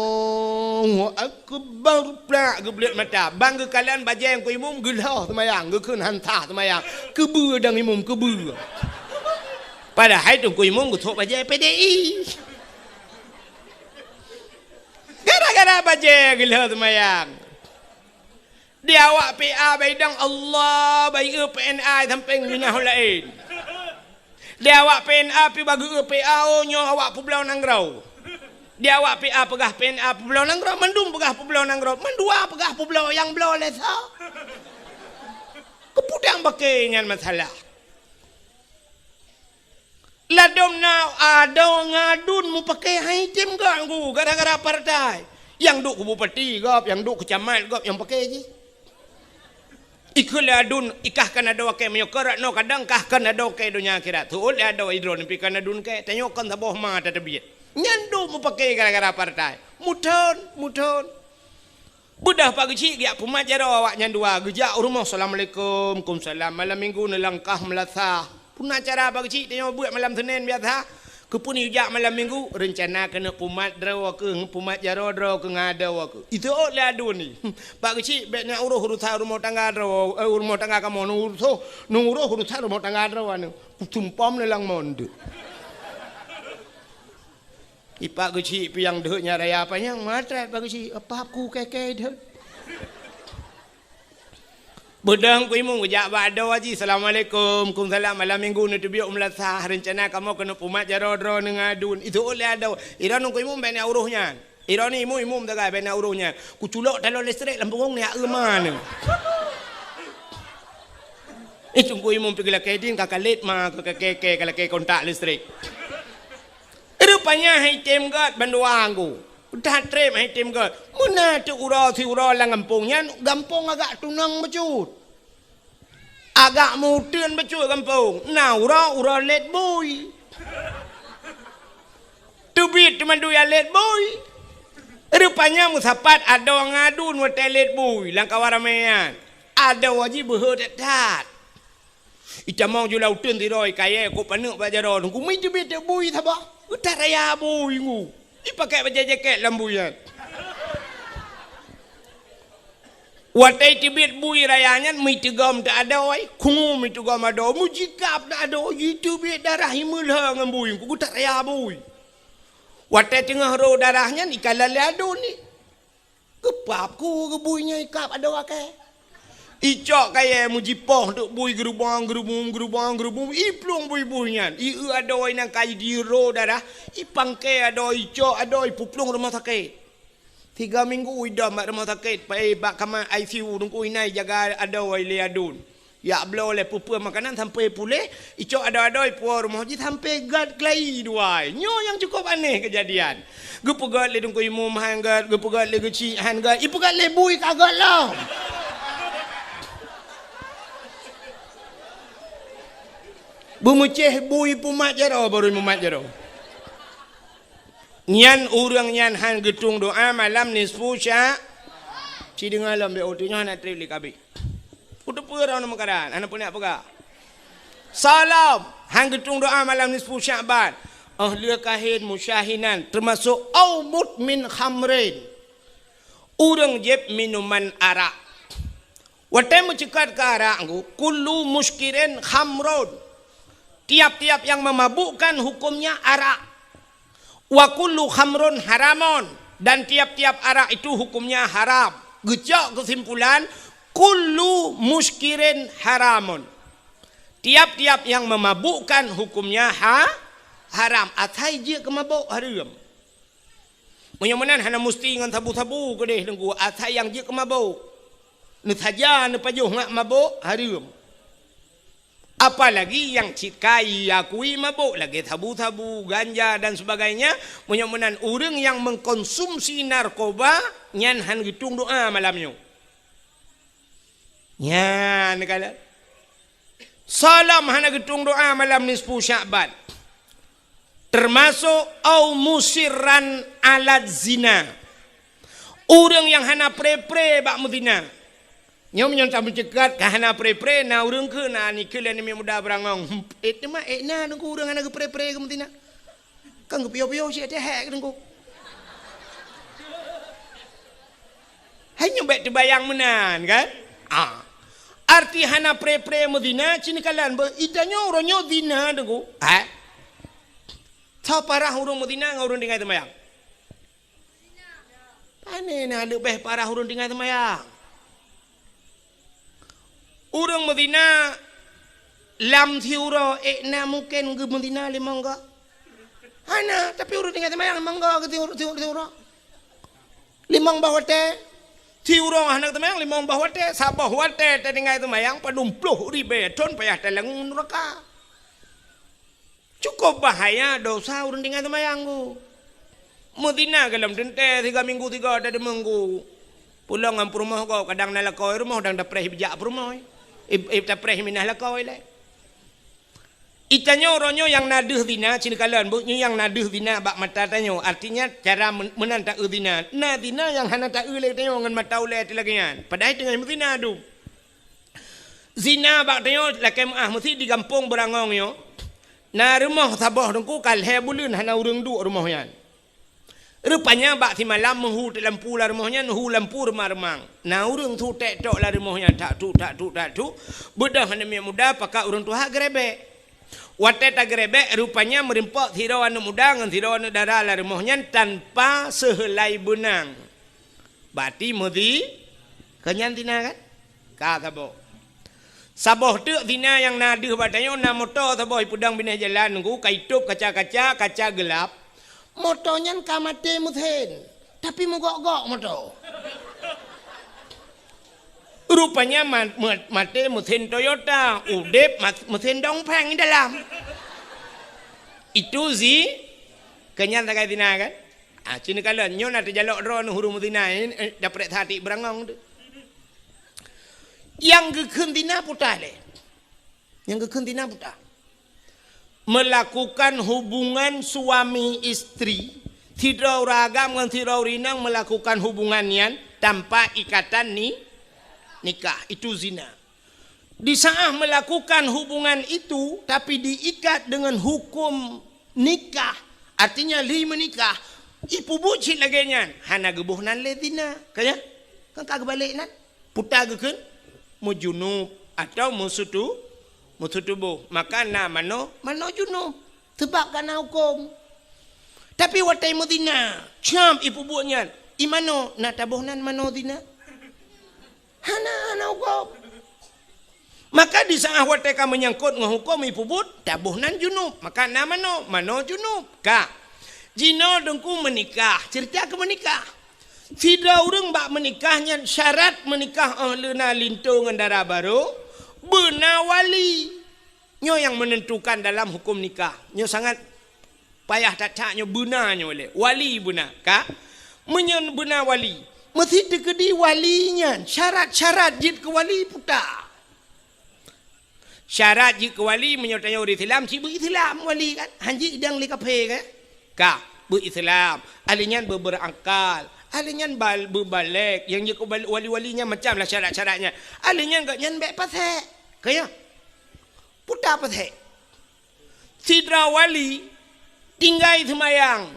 Akbar. Plak geubleuet mata. Bang geukalon bajée nyang keu imum geulhoh seumayang, geukheun han sah seumayang. Keubeue dang imum, keubeue. Padahai teungku imum geusok bajée P D I. Gara-gara bajée geulhoh seumayang. Di awak P A baidong Allah, bayeue P N A sampéng minah laén. Di awak P N A pi bageue P A, oh, nyoe awak peubloe nanggroe. Di awak P A peugah P N A peubloe nanggroe, mandum peugah peubloe nanggroe, mandua peugah peubloe nyang bloe lé soe. Keuputang bakée nyan masalah. Ladom na adoe ngon adun mupakée hai tem gak gu gara-gara partai. Nyang duek keu bupati gob, nyang duek keu camat gob nyang pakée jih. Ikheun lé adun, ikah kan adoe kée meunyoe keu rot noe kadang kah kan adoe kée donya akhirat. Teuôt lé adoe idroe neupi kan adun kée, tanyoe kon saboh ma tateubiet. Nyan duek mupakée gara-gara partai. Muthon, muthon. Beudôh Pak Geuchik geujak peumat jaroe awaknyan dua, geujak u rumoh, "Assalamualaikum." "Kumsalam." Malam minggu neulangkah meulasah. Peue na cara Pak Geuchik tanyoe buet malam Senin biasa? Keupeue neujak malam minggu? Reuncana keuneuk peumat droe keuh, peumat jaroe droe keuh ngon adoe keuh. Iteuôt lé adun ni. Pak Geuchik bék na uroh urusan rumoh tangga droe, eh, rumoh tangga kamoe, neuuroh, neuuroh urusan rumoh tangga droe nyoe. Kusumpom lé lam monde. Ipak Geuchik piang deuh nyan raya panyang matrat Pak Geuchik, apap ku kée-kée deuh. Beudang ku imum geujak bak adoe jih, "Assalamualaikum." "Kumsalam." "Malam minggu neuteubiet u meulasah, reuncana kamoe keuneuk peumat jaroe droe ngon adun." Iteuôt lé adoe, "Iroe nyoe ku imum bék na uroh nyan. Iroe nyoe imum, imum sagai bék na uroh nyan. Kuculok taloe listrik lam punggong nyoe aeu maneuh." Itu ku imum pi geulakée din ka kalét ma keu kakée-kée ka lakée kontak listrik. Rupanya hai tem gét bandua gu. That treb hai tem gét. Meuna teuk uroe siuroe lam gampông nyan, gampông agak tunong bacut. Agak meuteun bacut gampông. Na uroe, uroe lét bui. Teubiet teumandui lét bui. Rupanya meusapat adoe ngon adun watée lét bui lam kawan ramé nyan. Adoe jih beuhe that-that. Itamong ju lam uteuen sidroe kayée kok paneuk bak jaroe nyoe, gumi teubiet teuk bui saboh. Geutat raya bui ngu. Ipakèk bajèe jakét lam bui nyan. Watèe teubiet bui raya nyan, meuteugom teuh adoe, khungu meuteugom adoe, meujikab teuh adoe, jiteubiet darah imeulhö ngon bui, ku geutaraya bui. Watèe teungoh rô darah nyan, ikalon lé aduen ni. Geupap ku geubui nyan ikab adoe akée. Icok kayée meujipoh teuk bui geurubong, geurubong, geurubong, geurubong, iplueng bui-bui nyan. Ieu adoe nyang ka jidiro darah, ipangke adoe, icok adoe, ipuplueng rumoh sakét. Tiga minggu idom bak rumoh sakét, pai bak kama I C U, teungku inai jaga adoe lé aduen. Jak bloe lé peue-peue makanan sampoe puléh, icok adoe-adoe ipuwoe rumoh jih sampoe gét keulayi dua. Nyoe nyang cukôp aneh keujadian. Geupeugét lé teungku imum han gét, geupeugét lé geuchik han gét, ipeugét lé bui ka gét lom. Beumeucéh bui pumat jaroe baru mumat jaroe. Nyan ureuëng nyan han geutueng doá malam nisfu sya-, ci deungoe lom bèk uteunyoe hana trép lé kabeh. Uteupeue droeneuh meukaran, hana peuneuk peugah. Salam, han geutueng doá malam nisfu Sya'ban. Oh lheueh kahén musyahinan, teumasok au mudmin khamrin. Ureuëng jieb minuman arak. Watée meuceukat keu arak nggu, kullu muskirin khamrun. Tiap-tiap yang memabukkan hukumnya arak. Wa kullu khamrun haramun, dan tiap-tiap arak itu hukumnya haram. Geucok keusimpulan, kullu muskirin haramun. Tiap-tiap yang memabukkan hukumnya ha-, haram. Asai jeuet keu mabök hareuem. Meunyoe meunan hana musti ngon sabu-sabu keudeh teungku, asai nyang jeuet keu mabök. Neusaja neupajoh ngat mabök hareuem. Apalagi nyang cit kai akui mabök lagée sabu-sabu, ganja dan sebagainya, meunyoe meunan ureuëng nyang mengkonsumsi narkoba nyan han geutueng doá malam nyoe. Nyan kala. Salam hana geutueng doá malam nisfu Sya'ban. Teumasok au musirran ala zina. Ureuëng nyang hana pre-pre bak meuzina. Nyoe meunyoe tameuceukat ka hana pre-pre, na ureuëng keu na nikeue lé aneuk muda beurangong. Ék teuma ék na teungku ureuëng hana geupre-pre keu meuzina. Kan geupiôh-piôh cit teuhek teungku. Hai nyoe bék teubayang meunan kan? Ah. Arti hana pre-pre meuzina cit neukalon beu itanyoe uroe nyoe zina teungku. Hai. Tho parah ureuëng meuzina ngon ureuëng tinggai teumayang. Pane na leubeh parah ureuëng tinggai teumayang. Ureuëng meuzina lam siuroe ék na mungken geumeuzina limong goe. Hana, tapi ureuëng tinggai teumayang limong goe geuti siuroe. Limong boh watée. Siuroe hana teumayang limong boh watée, saboh watée tatinggai teumayang padum ploh ribée thon payah talangue nuraka. Cukôp bahaya dosa ureuëng tinggai teumayang ku. Meuzina golom teuntée tiga minggu tiga dada minggu. Pulang ngon peurumoh gob kadang na lakoe rumoh dang tapreh bijak peurumoh. Ib, ib tapreh minah lakoe lé. Itanyoe uroe nyoe nyang na deuh zina cit neukalon beu nyoe nyang na deuh zina bak mata tanyoe. Artinya cara men-, meunan taeu zina. Na zina nyang hana taeu lé tanyoe ngon mata ulée teuh lagée nyan. Padahai teungoh meuzina dum. Zina bak tanyoe lakée meuáh meusi di gampông beurangong nyoe. Na rumoh saboh teungku ka lhée buleuen hana ureuëng duek rumoh nyan. Rupanya bak simalam meuhu teuk lampu lam rumoh nyan, hu lampu reumang-reumang. Na ureuëng su tek tok lam rumoh nyan, tak tuk, tak tuk, tak tuk. Beudôh aneuk miet muda pakat ureuëng tuha geurebek. Watée tageurebek, rupanya meurimpok sidroe aneuk muda ngon sidroe aneuk dara lam rumoh nyan tanpa seuheulai beunang. Bati meuzi, keu nyan zina kan? Ka saboh. Saboh teuk zina nyang na deuh bak tanyoe, na moto saboh ipeudong binéh jalan nunggu ka itôb kaca-kaca, kaca geulap. Moto nyan ka maté meusén, tapi meugok-gok moto. Rupanya ma-, ma-, maté meusén Toyota, udeb ma-, meusén dongpeng di dalam. Itu zi-, keu nyan sagai zina kan? Ah, cit neukalon, nyoe na teujalok droeneuh ureuëng meuzina, eh, eh, daprek that ié beurangong tu. Nyang geukheun zina peue teuh lé. Nyang geukheun zina peue teuh. Melakukan hubungan suami istri, sidroe ureuëng agam ngon sidroe ureuëng inong melakukan hubungan nyan tanpa ikatan ni-, nikah, itu zina. Di saat melakukan hubungan itu, tapi diikat dengan hukum nikah, artinya lheueh meunikah, Ipeubuet cit lagée nyan, hana geuboh nan lé zina. Ka nyan? Kan ka geubalek nan. Puta geukheun meujunub atawa meusutu-, meusutuboh. Maka na manoe, manoe junub. Sabab ka na huköm. Tapi watée meuzina, cam ipeubuet nyan, i manoe na taboh nan manoe zina? Hana, hana huköm. Maka di saát watée ka meunyangkot ngon huköm ipeubuet, taboh nan junub. Maka na manoe, manoe junub. Ka. Jinoe Teungku meunikah, ceurita keu meunikah. Sidroe ureuëng bak meunikah nyan syarat meunikah óh lheueh na linto ngon dara barô, beuna wali. Nyoe nyang meunentukan dalam huköm nikah. Nyoe sangat payah that-that nyoe beuna nyoe lé. Wali beuna, ka? Meunyoe beuna wali, meusi teukeudi wali nyan, syarat-syarat jeuet keu wali puta. Syarat jeuet keu wali, meunyoe tanyoe ureuëng Islam, cit beu-Islam wali kan? Han jeuet idang lé kafé kan? Ka, beu-Islam. Ahli nyan beu-, beurakal. Ahli nyan bal-, beubalek. Nyang jeuet keu bal-, wali-wali nyan macam lah syarat-syarat nyan. Ahli nyan gobnyan bék pasék. Ka ya? Puta pasék. Sidroe wali tinggai seumayang.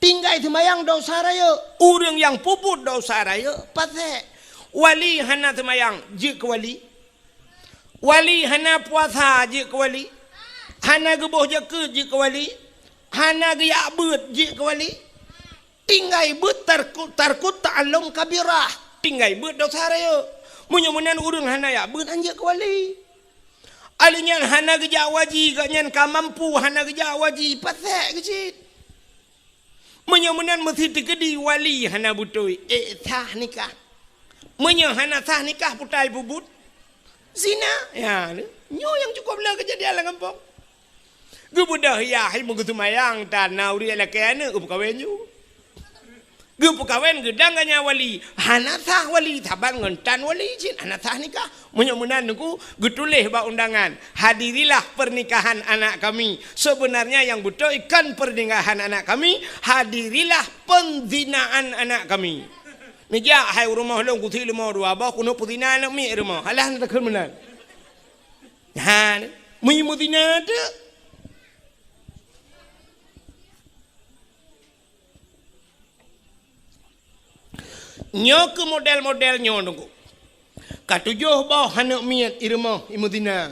Tinggai seumayang desya rayeuk. Ureuëng nyang peubuet desya rayeuk pasék. Wali hana seumayang, jeuet keu wali. Wali hana puasa, jeuet keu wali. Hana geuboh jakeuet, jeuet keu wali. Hana geujak beuet, jeuet keu wali. Tinggai beuet tarku-, tarku ta'allum kabirah. Tinggai beuet desya rayeuk. Meunyoe meunan ureuëng hana jak beuet, han jeuet keu wali. Ahli nyan hana geujak haji, gobnyan ka mampu hana geujak haji, pasék keuh cit. Meunyoe meunan meusi teukeudi wali hana beutôi, ék sah nikah. Meunyoe hana sah nikah, puta ipeubuet zina. Ya, nyoe nyang cukup le keujadian lam gampông. Geubeudôh yah, hai meugeuseumayang, tan na ureuëng lakée aneuëk geupeukawen ju. Geupeukawen geudang ganya wali, hana sah wali, saban ngon tan wali cit, hana sah nikah. Meunyoe meunan Teungku, geutuléh bak undangan, "Hadirilah pernikahan anak kami." Sebenarnya nyang beutôi kon pernikahan anak kami, "Hadirilah penzinaan anak kami." Neujak hai u rumoh lôn, kusi leumo dua boh, keuneuk peuzina aneuk miet rumoh. Alah, takheun meunan. Ha, meunyoe meuzina teuk. Nyoe keuh model-model nyoe Teungku. Ka tujoh boh aneuk miet i rumoh i meuzina.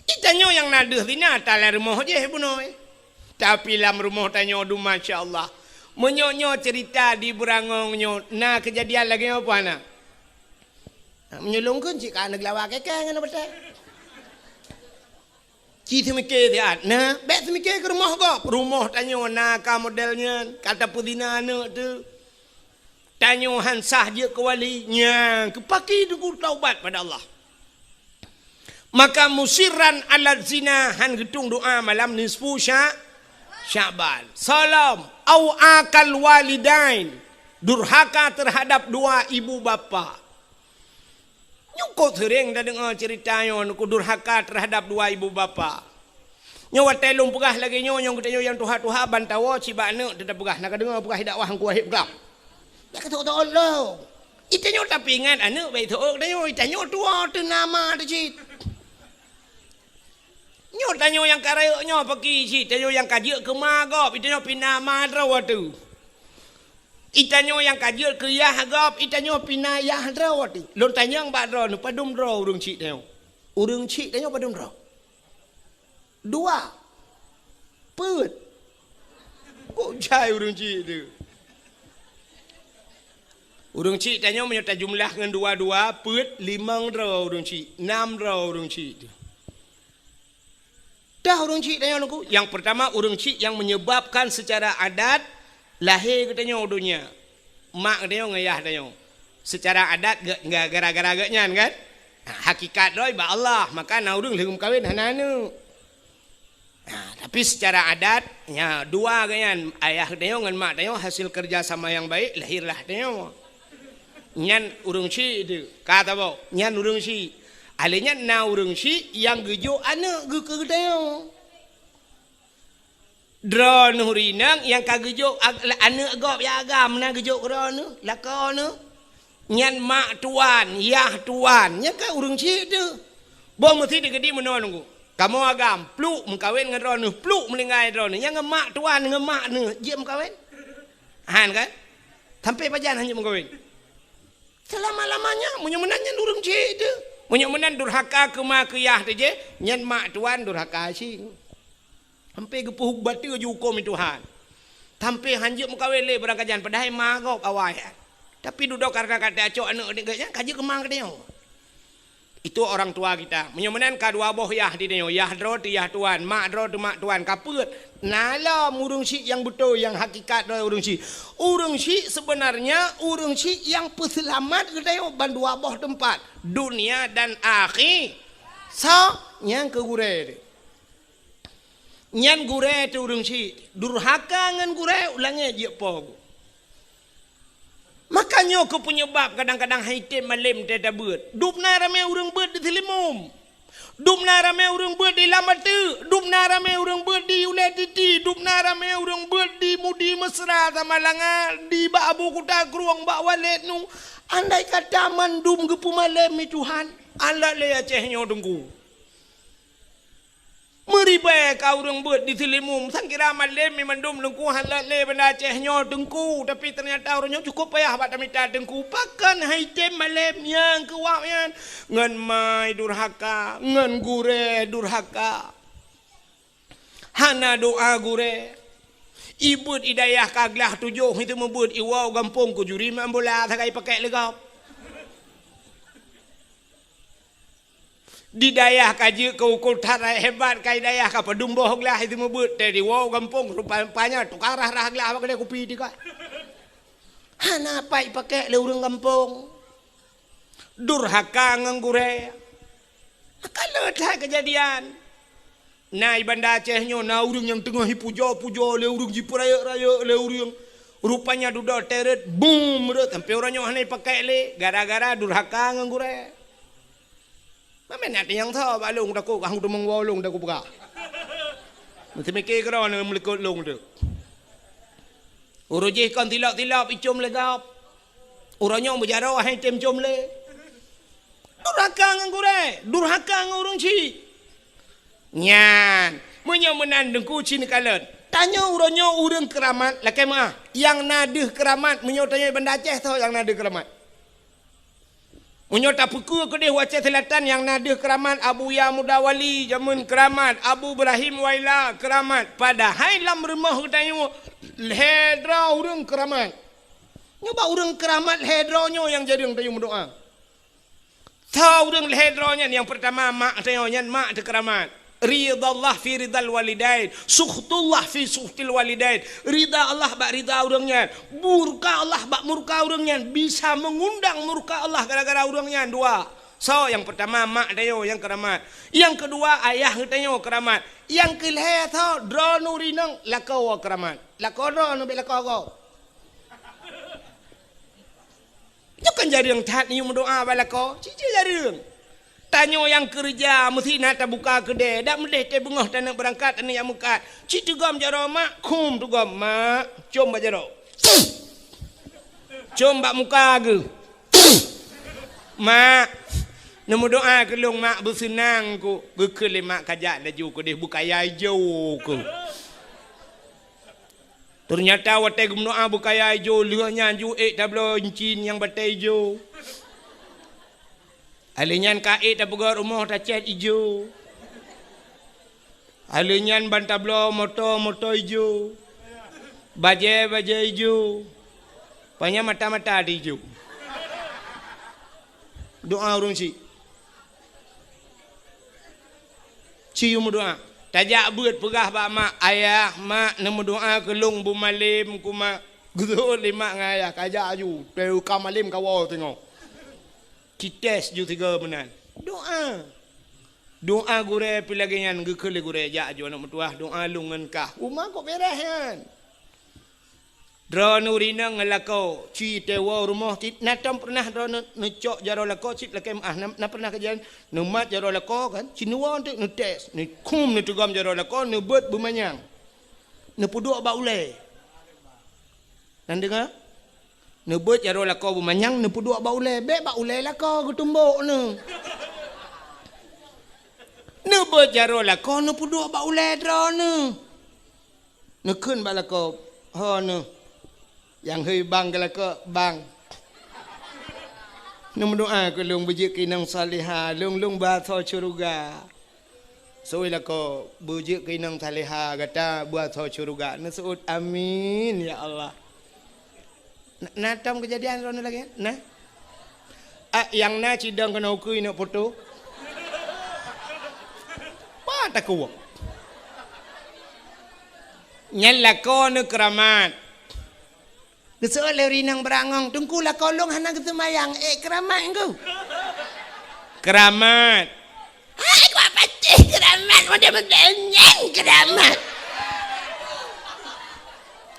I tanyoe nyang na deuh zina, ta lam rumoh jih bunoe. Tapi lam rumoh tanyoe dum, masya Allah. Meunyoe nyoe ceurita di Beurangong nyoe, na keujadian lagée nyoe peue hana? Meunyoe lôn kheun cit ka aneuk lawa keke ngon batée. Ci seumike siat, na, bék seumike keu rumoh gob. Rumoh tanyoe na ka model nyan, ka tapeuzina aneuk teuh. Tanyoe han sah jeuet keu wali, nyan keuh pakri Teungku taubat pada Allah. Maka musirran ala zina, han geutueng doa malam nisfu Sya-, Sya'ban. Salom, au akal walidain, durhaka terhadap dua ibu bapa. Nyoe kok seuréng tadeungoe ceurita nyoe, Teungku, durhaka terhadap dua ibu bapa. Nyoe watée lôn peugah lagée nyoe, nyoe geutanyoe nyang tuha-tuha ban tawoe cit bak aneuk teuh tapeugah, na ka deungoe peugah dakwah Teungku Wahid peugah. Nyan ka teuôt-teuôt lom. I tanyoe tapeuingat aneuk bék teuôt tanyoe, i tanyoe tuwoe teuh na ma teuh cit. Nyoe tanyoe nyang ka rayeuk nyoe pakri cit, tanyoe nyang ka jeuet keu ma gob, i tanyoe pih na ma droe teuh. I tanyoe nyang ka jeuet keu yah gob, i tanyoe pih na yah droe teuh. Lôn tanyong bak droeneuh, padum droe ureuëng chik tanyoe? Ureuëng chik tanyoe padum droe? Dua. Peuet. Kok jai ureuëng chik teuh? Ureuëng chik tanyoe meunyoe tajumlah ngon dua-dua, peuet, limong droe ureuëng chik, nam droe ureuëng chik teuh. Dah ureuëng chik tanyoe Teungku, nyang peurtama ureuëng chik nyang menyebabkan secara adat lahé geutanyoe u donya. Mak geutanyoe ngon yah tanyoe. Secara adat ge-, ge-, gara-gara geuhnyan kan? Ha, hakikat droe bak Allah, maka na ureuëng lheueh meukawen hana aneuk. Ha, tapi secara adat, nya dua geuhnyan, ayah geutanyoe ngon mak tanyoe hasil kerja sama yang baik, lahirlah tanyoe. Nyan ureuëng chik teuh, ka tabôh, nyan ureuëng chik. Alé nyan na ureuëng chik nyang geujok aneuk geu-, keu geutanyoe. Droeneuh ureuëng inong nyang ka geujok ag-, aneuk gob nyang agam na geujok keu droeneuh, lakoe neuh. Nyan mak tuan, yah tuan, nyan ka ureuëng chik teuh. Boh meusi teukeudi meunoe Teungku. Kamoe agam, pluk meukawen ngon droeneuh, pluk meuninggai droeneuh. Nyang ngon mak tuan, ngon mak neuh, jeuet meukawen? Han kan? Sampai pajan hana jeuet meukawen? Selama-lamanya, meunyoe meunan nyan ureuëng chik teuh. Meunyoe meunan durhaka keu ma keu yah teuh jih, nyan mak tuan durhaka cit. Sampai geupeubateue ju huköm Tuhan. Sampai han jeuet meukawen lé barangkajan, padahai ma gob awai. Tapi dudoe karena ka tacok aneuëk geuh nyan, ka jeuet keu ma geutanyoe. Itu orang tua kita. Meunyoe meunan ka dua boh yah di tanyoe, yah droe teuh yah tuan, mak droe teuh mak tuan, ka peuet. Na lom ureuëng chik nyang beutôi, nyang hakikat droe ureuëng chik. Ureuëng chik sebenarnya ureuëng chik nyang peuseulamat geutanyoe ban dua boh teumpat, dunia dan akhi. So, nyang keu gurée teuh. Nyan gurée teuh ureuëng chik, durhaka ngon gurée, u langét jeuet po geuh. Maka nyoe keuh peunyebab kadang-kadang han item malem teutabeuet. Dubna ramé ureuëng beuet di Seulimum. Dubna ramé ureuëng beuet di Lam Ateuk. Dubna ramé ureuëng beuet di Ulée Titi. Dubna ramé ureuëng beuet di Mudi Mesra, Samalanga, di bak Abu Kuta Krueng, bak Walét nu. Andai kata mandum geupeumalem lé Tuhan, alat lé Aceh nyoe Teungku. Meuribée ka ureuëng beuet di Seulimum, sang kira malem mi mandum Teungku, alat lé Banda Aceh nyoe Teungku, tapi ternyata ureuëng nyoe cukup payah bak tamita Teungku. Pakon han item malem nyang keu wak nyan? Ngon mai durhaka, ngon gurée durhaka. Hana doá gurée. Ibeuet idayah ka glah tujoh, itu meubeuet iwoe gampông kujuri main bola sagai pakai lé gob. Di dayah ka jeuet keu ukeue that hebat, ka dayah ka padum boh glah itu meubeuet, teuh di woe gampông rupa-rupanya tukang rhah-rhah glah bak keude kupi teuka. Hana pat ipakék lé ureuëng gampông. Durhaka ngon gurée. Maka le that keujadian. Na i Banda Aceh nyoe na ureuëng nyang teungoh ipujoe-pujoe lé ureuëng, jipeurayeuk-rayeuk lé ureuëng. Rupanya dudoe teuh rot, bum, rot sampoe uroe nyoe hana ipakék lé, gara-gara durhaka ngon gurée. Mamén na nyang tho bak lôn takot, kah teumong woe lôn takot peugah. Meuteumike keudroe neuh meulikot lôn teuh. Uroe jih kon tilop-tilop icom lé gob. Uroe nyoe meujaroe hai tem com lé. Durhaka ngon gurée, durhaka ngon ureuëng chik. Nyan, meunyoe meunan Teungku cit neukalon. Tanyoe uroe nyoe ureuëng keuramat lakée meuah. Nyang na deuh keuramat, meunyoe tanyoe Banda Aceh tho nyang na deuh keuramat. Meunyoe tapeukeue keudeh u Aceh Selatan nyang na deuh keuramat, Abuya Muda Wali jameun keuramat, Abu Ibrahim Waila keuramat. Padahai lam rumoh geutanyoe lhée droe ureuëng keuramat. Nyoe bak ureuëng keuramat lhée droe nyoe nyang jareueng tanyoe meudoá. Tho ureuëng lhée droe nyan, nyang peurtama mak tanyoe nyan, mak teuh keuramat. Ridallah fi ridal walidain, sukhtullah fi sukhtil walidain. Rida Allah bak rida ureuëng nyan, murka Allah bak murka ureuëng nyan, bisa meungundang murka Allah gara-gara ureuëng nyan dua. So, nyang peurtama mak tanyoe nyang keuramat. Nyang keudua ayah geutanyoe keuramat. Nyang keulhée tho droeneuh rinong lakoe keuramat. Lakoe droeneuh bék lakoe gob. Nyoe kan jareueng that neuyue meudoá bak lakoe, cit-cit jareueng. Tanyoe nyang keureuja meusti na tabuka keudée, dak meudeh teuh beungoh taneuk beurangkat, taneuk jak meukat. Cit teugom jaroe mak, khum teugom mak, com bak jaroe. Com bak muka geuh. Mak, neumeudoá keu lôn mak, beuseunang ku. Geukheun lé mak kajak laju keudeh beukaya ijo ku. Teunyata watée geumeudoá beukaya ijo, lheueh nyan ju ék tabloe incin nyang batée ijo. Alheuh nyan ka ék tapeugét rumoh tacét ijo. Alheuh nyan ban tabloe moto, moto ijo. Bajée, bajée ijo. Panya mata-mata di ijo. Doá ureuëng chik. Ci yue meudoá. Tajak beuet peugah bak mak, "Ayah, mak, neumeudoá keu lôn beumalem ku, mak." Geuseuôt lé mak ngon ayah, kajak aju, teuka malem kawoe singoh. Cites ju sigoe meunan. Doá. Doá gurée pih lagée nyan geukheun lé gurée, "Jak aju aneuëk meutuwah, doá lôn ngon kah." Uma kok beres nyan. Droeneuh rinong ngon lakoe, ci teuwoe rumoh cit, na tom peureunah droeneuh neucok jaroe lakoe cit lakée meuáh, na, na peureunah kejadian neumat jaroe lakoe kan, ci neuwoe teuk neutes, neukhum neuteugom jaroe lakoe, neubeuet beumanyang. Neupeuduek bak ulée. Nan deungoe? Neubeuet jaroe lakoe beumanyang, neupeuduek bak ulée, bék bak ulée lakoe geutumbok neuh. Neubeuet jaroe lakoe neupeuduek bak ulèe droeneuh. Neukheun bak lakoe, "Ho neuh, nyang hei bang geulakoe bang. Neumeudoa keu lôn beujeuet keu inong salihah, lôn, lôn beuasoe syeuruga." Seuôt lakoe, "Beujeuet keu inong salihah gata beuasoe syeuruga." Neuseuôt, "Amin ya Allah." Na, na tom keujadian droeneuh lagèe nyan? Na? Ah, nyang na cidong keunoe ukui neuk foto. Pat takue. Nyan lakoe neuh keuramat. Geuseuôt lé ureueng inong beurangong, "Teungku, lakoe lôn hana geuseumayang." "Eh, keuramat, Teungku." Keuramat. Hai, kuat patéh keuramat, model-model nyan keuramat.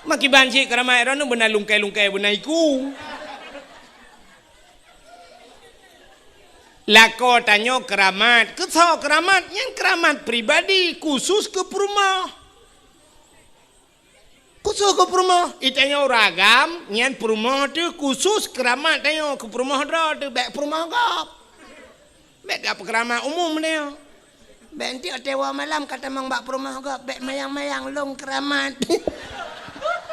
Makiban cit keuramat droeneuh beuna lungkai-lungkai beuna iku. Lakoe tanyoe keuramat. Keu soe keuramat? Nyan keuramat pribadi, khusus keu peurumoh. Khusus keu peurumoh, i tanyoe ureueng agam, nyan peurumoh teuh khusus keuramat tanyoe, keu peurumoh droe teuh, bèk peurumoh gob. Bèk tapeukeuramat umum tanyoe. Bèk enteuk watèe woe malam ka tamong bak peurumoh gob, bèk mayang-mayang lôn keuramat.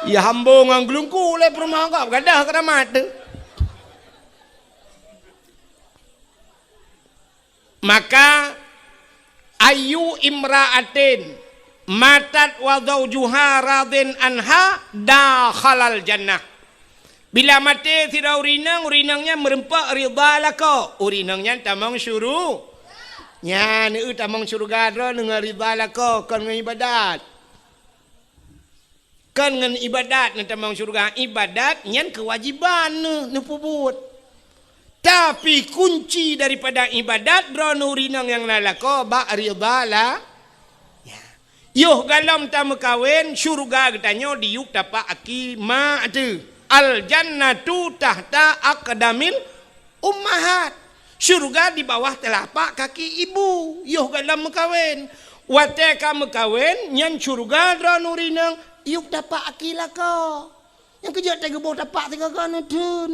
Ya hambo ngon geulungku lé peurumoh gob, gadôh keuramat teuh. Maka, "Ayyu imra'atin matat wa zaujuha radin anha dakhalal jannah." Bila maté sidroe ureueng inong, ureueng inong nyan meureumpok ridha lakoe, ureueng inong nyan tamong syuru-, nyan, eu, tamong syeuruga droeneuh ngon ridha lakoe, kon ngon ibadat. Kon ngon ibadat neutamong syeuruga. Ibadat nyan keuwajéban neuh, neupeubuet. Tapi kunci daripada ibadat droeneuh ureueng inong nyang na lakoe bak ridha la-, ya. Yoh galom tameukawen, syeuruga geutanyoe diyueb tapak aki ma teuh. Al jannatu tahta aqdamil ummahat. Syeuruga di bawah teulapak kaki ibu, yoh galom meukawen. Watèe ka meukawen, nyan syeuruga droeneuh ureueng inong, yueb tapak aki lakoe. Nyang keujeuet teuh geuboh tapak sigoe-goe neutheun.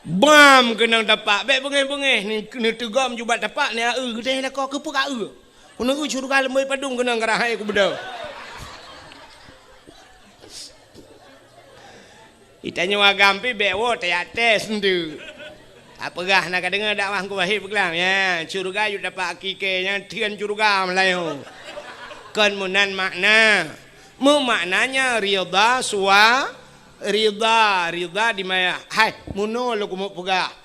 Bam keunong tapak, bèk beungéh-beungéh, ni, neuteugom jubah tapak, ni, eu, geudeh lakoe, keupeue ka eu. Keuneuk eu syeuruga leumbôi padum keunong geurahai kubeudôh. Di tanyoe agam pih bèk woe tajak tes enteuk. Tapeugah na ka deungoe dakwah Teungku Wahid peugah, ya, syeuruga yueb tapak aki kèe nyan theun syeuruga meulayeue. Kon meunan makna. Meumaknanya ridha sua-, ridha, ridha di maya. Hai, meunoe lôn keumeung peugah.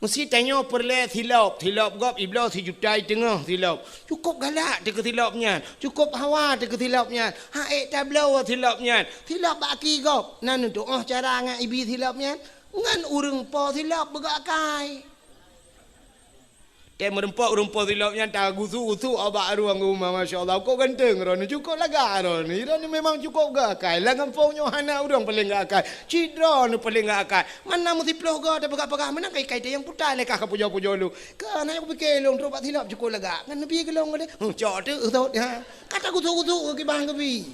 Meusti tanyoe peureulèe silop, silop gob ibloe sijuta i teungoh silop. Cukôp galak teuh keu silop nyan, cukôp hawa teuh keu silop nyan, han ék tabloe silop nyan. Silop bak aki gob, na neutuoh cara ngon ibi silop nyan, ngon ureueng po silop beugok akai. Tée meureumpok ureueng po silop nyan tagusu-gusu bak rueng uma, masya Allah, kok ganteng droeneuh, cukôp lagak droeneuh. Droeneuh memang cukôp gok akai. Lam gampông nyoe hana ureueng paleng gok akai. Cit droeneuh paleng gok akai. Mana meusiplôh goe tapeugah-peugah, meunan kai-kai teuh nyang putai lé kah ka pujoe-pujoe lôn. Ka na nyang kupike lôn trok bak silop cukôp lagak. Ngon neubi keu lôn deh. Huh, cok teuh, uh, thot, ha. Ka tagusu-gusu kibang keubi.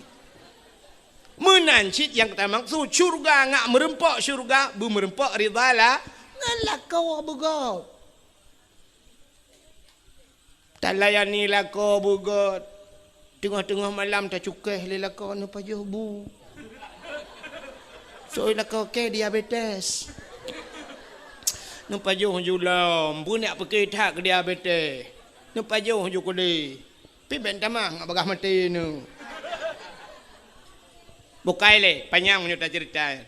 Meunan cit nyang tamaksud syeuruga ngat meureumpok syeuruga, beumeureumpok ridha la-, ngon lakoe beugop. Talayani lakoe beugöt. Teungoh-teungoh malam tacukéh lé lakoe neupajoh bu. Soe lakoe kèe diabetes. Neupajoh ju lom, beunyak peuke that keu diabetes. Neupajoh ju keudeh. Pih bèk tamah ngat bagaih maté neuh. Bukai lé, panyang meunyoe taceurita.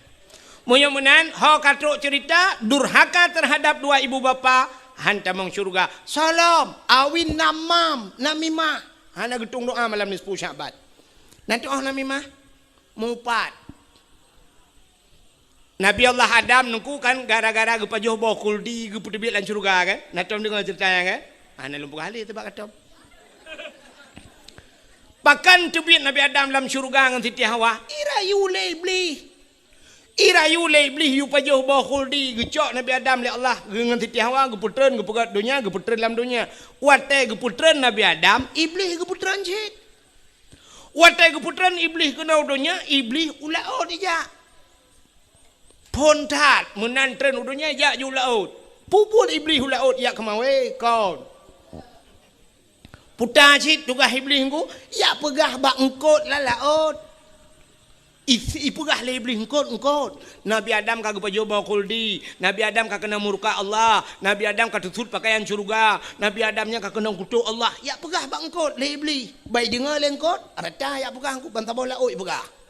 Meunyoe meunan, ho ka trok ceurita, durhaka teuhadap dua ibu bapa, han tamong syeuruga. Soe lom, awin namam, namimah. Hana geutueng doa malam nisfu Sya'ban. Na tuoh namimah? Mupat. Nabi Allah Adam nungku kan gara-gara geupajoh boh khuldi geupeuteubiet lam syeuruga kan? Na tom deungoe ceurita nyan kan? Hana lôn peugah lé teuh bak katom. Pakon teubiet Nabi Adam lam syeuruga ngon Siti Hawa? Irayu lé Iblih. Irayu lé Iblih yue pajoh boh khuldi, geucok Nabi Adam lé Allah, geu-, ngon Siti Hawa geupeutreun, geupeugöt donya, geupeutreun lam donya. Watèe geupeutreun Nabi Adam, Iblih geupeutreun cit. Watèe geupeutreun Iblih keunoe donya, Iblih u laôt ijak. Phôn that, meunan treun u donya, jak ju laôt. Peubuet Iblih u laôt jak keumawe, kon. Puta cit tugaih Iblih ngku, jak peugah bak eungkôt lam laôt. I-, ipeugah lé Iblih, "Eungkôt, eungkôt. Nabi Adam ka geupajoh boh khuldi. Nabi Adam ka keunong murka Allah. Nabi Adam ka teusut peukayan syeuruga. Nabi Adam nyan ka keunong kutok Allah." Jak peugah bak eungkôt lé Iblih. Bak ideungoe lé eungkôt, rata jak peugah eungkôt, ban saboh laôt ipeugah.